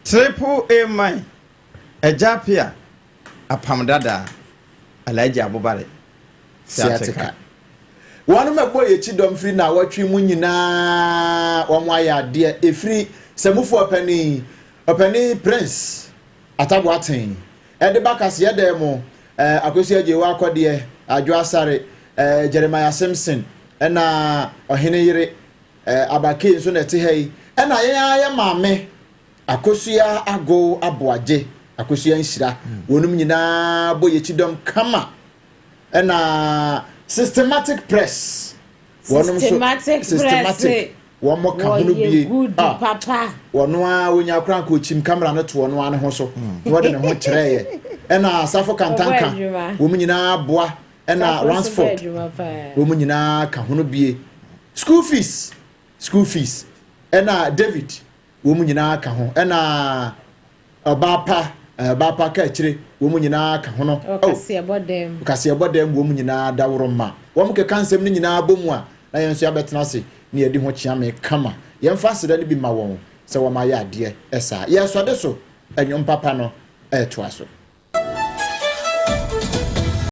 Triple A man, Agya Appiah, Apam Dadaa, Alhaji Abubare, Sciatica. Wɔnom ɛbɔ yɛ kyidɔm firi naawɔtwe mu nyinaa wɔn ayɛ adeɛ ɛfiri sɛmufo ɔpanin ɔpanin Prince Atta Boateng ɛde ba kaseɛ dɛɛ mo ɛɛ Akosua Agyewaa Akɔdeɛ Adwo Asare ɛɛ Jeremiah Simpson ɛna ɔhene yere ɛɛ Abakee nso na ɛte ha yi ɛna yɛn ara yɛ maame Akosua Agow Aboagye Akosua Nhyira wɔnom nyinaa bɔ yɛ kyidɔm kama. Ɛna systematic press. Wɔnom so systematic wɔn mo ka ho no bie. Ah, wɔn a wɔnya akora nka okyim kamera no to wɔn ara ne ho so na wɔde ne ho kyerɛ yɛ. Ɛna asafo kantanka wɔn nyinaa boa. Ɛna Ransford wɔn nyinaa ka ho no bie. School fees, school fees. Ɛna David wɔn nyinaa ka ho. Ɛna Ɔbaa pa, eh, ɔbaa pa ka akyire, wɔn nyinaa ka ho no. Wɔ kaseɛbɔ dan mu. Kaseɛbɔ dan mu, wɔn nyinaa daworo ma. Wɔn keka nsɛm no nyinaa bɔ mu a, na yɛn nso yɛabɛtena ase na yɛadi ho kyeame kama. Yɛmfa aseda no bi ma wɔn sɛ wɔayɛ adeɛ saa. Yɛresɔ de so, nnwom papa no retoa so.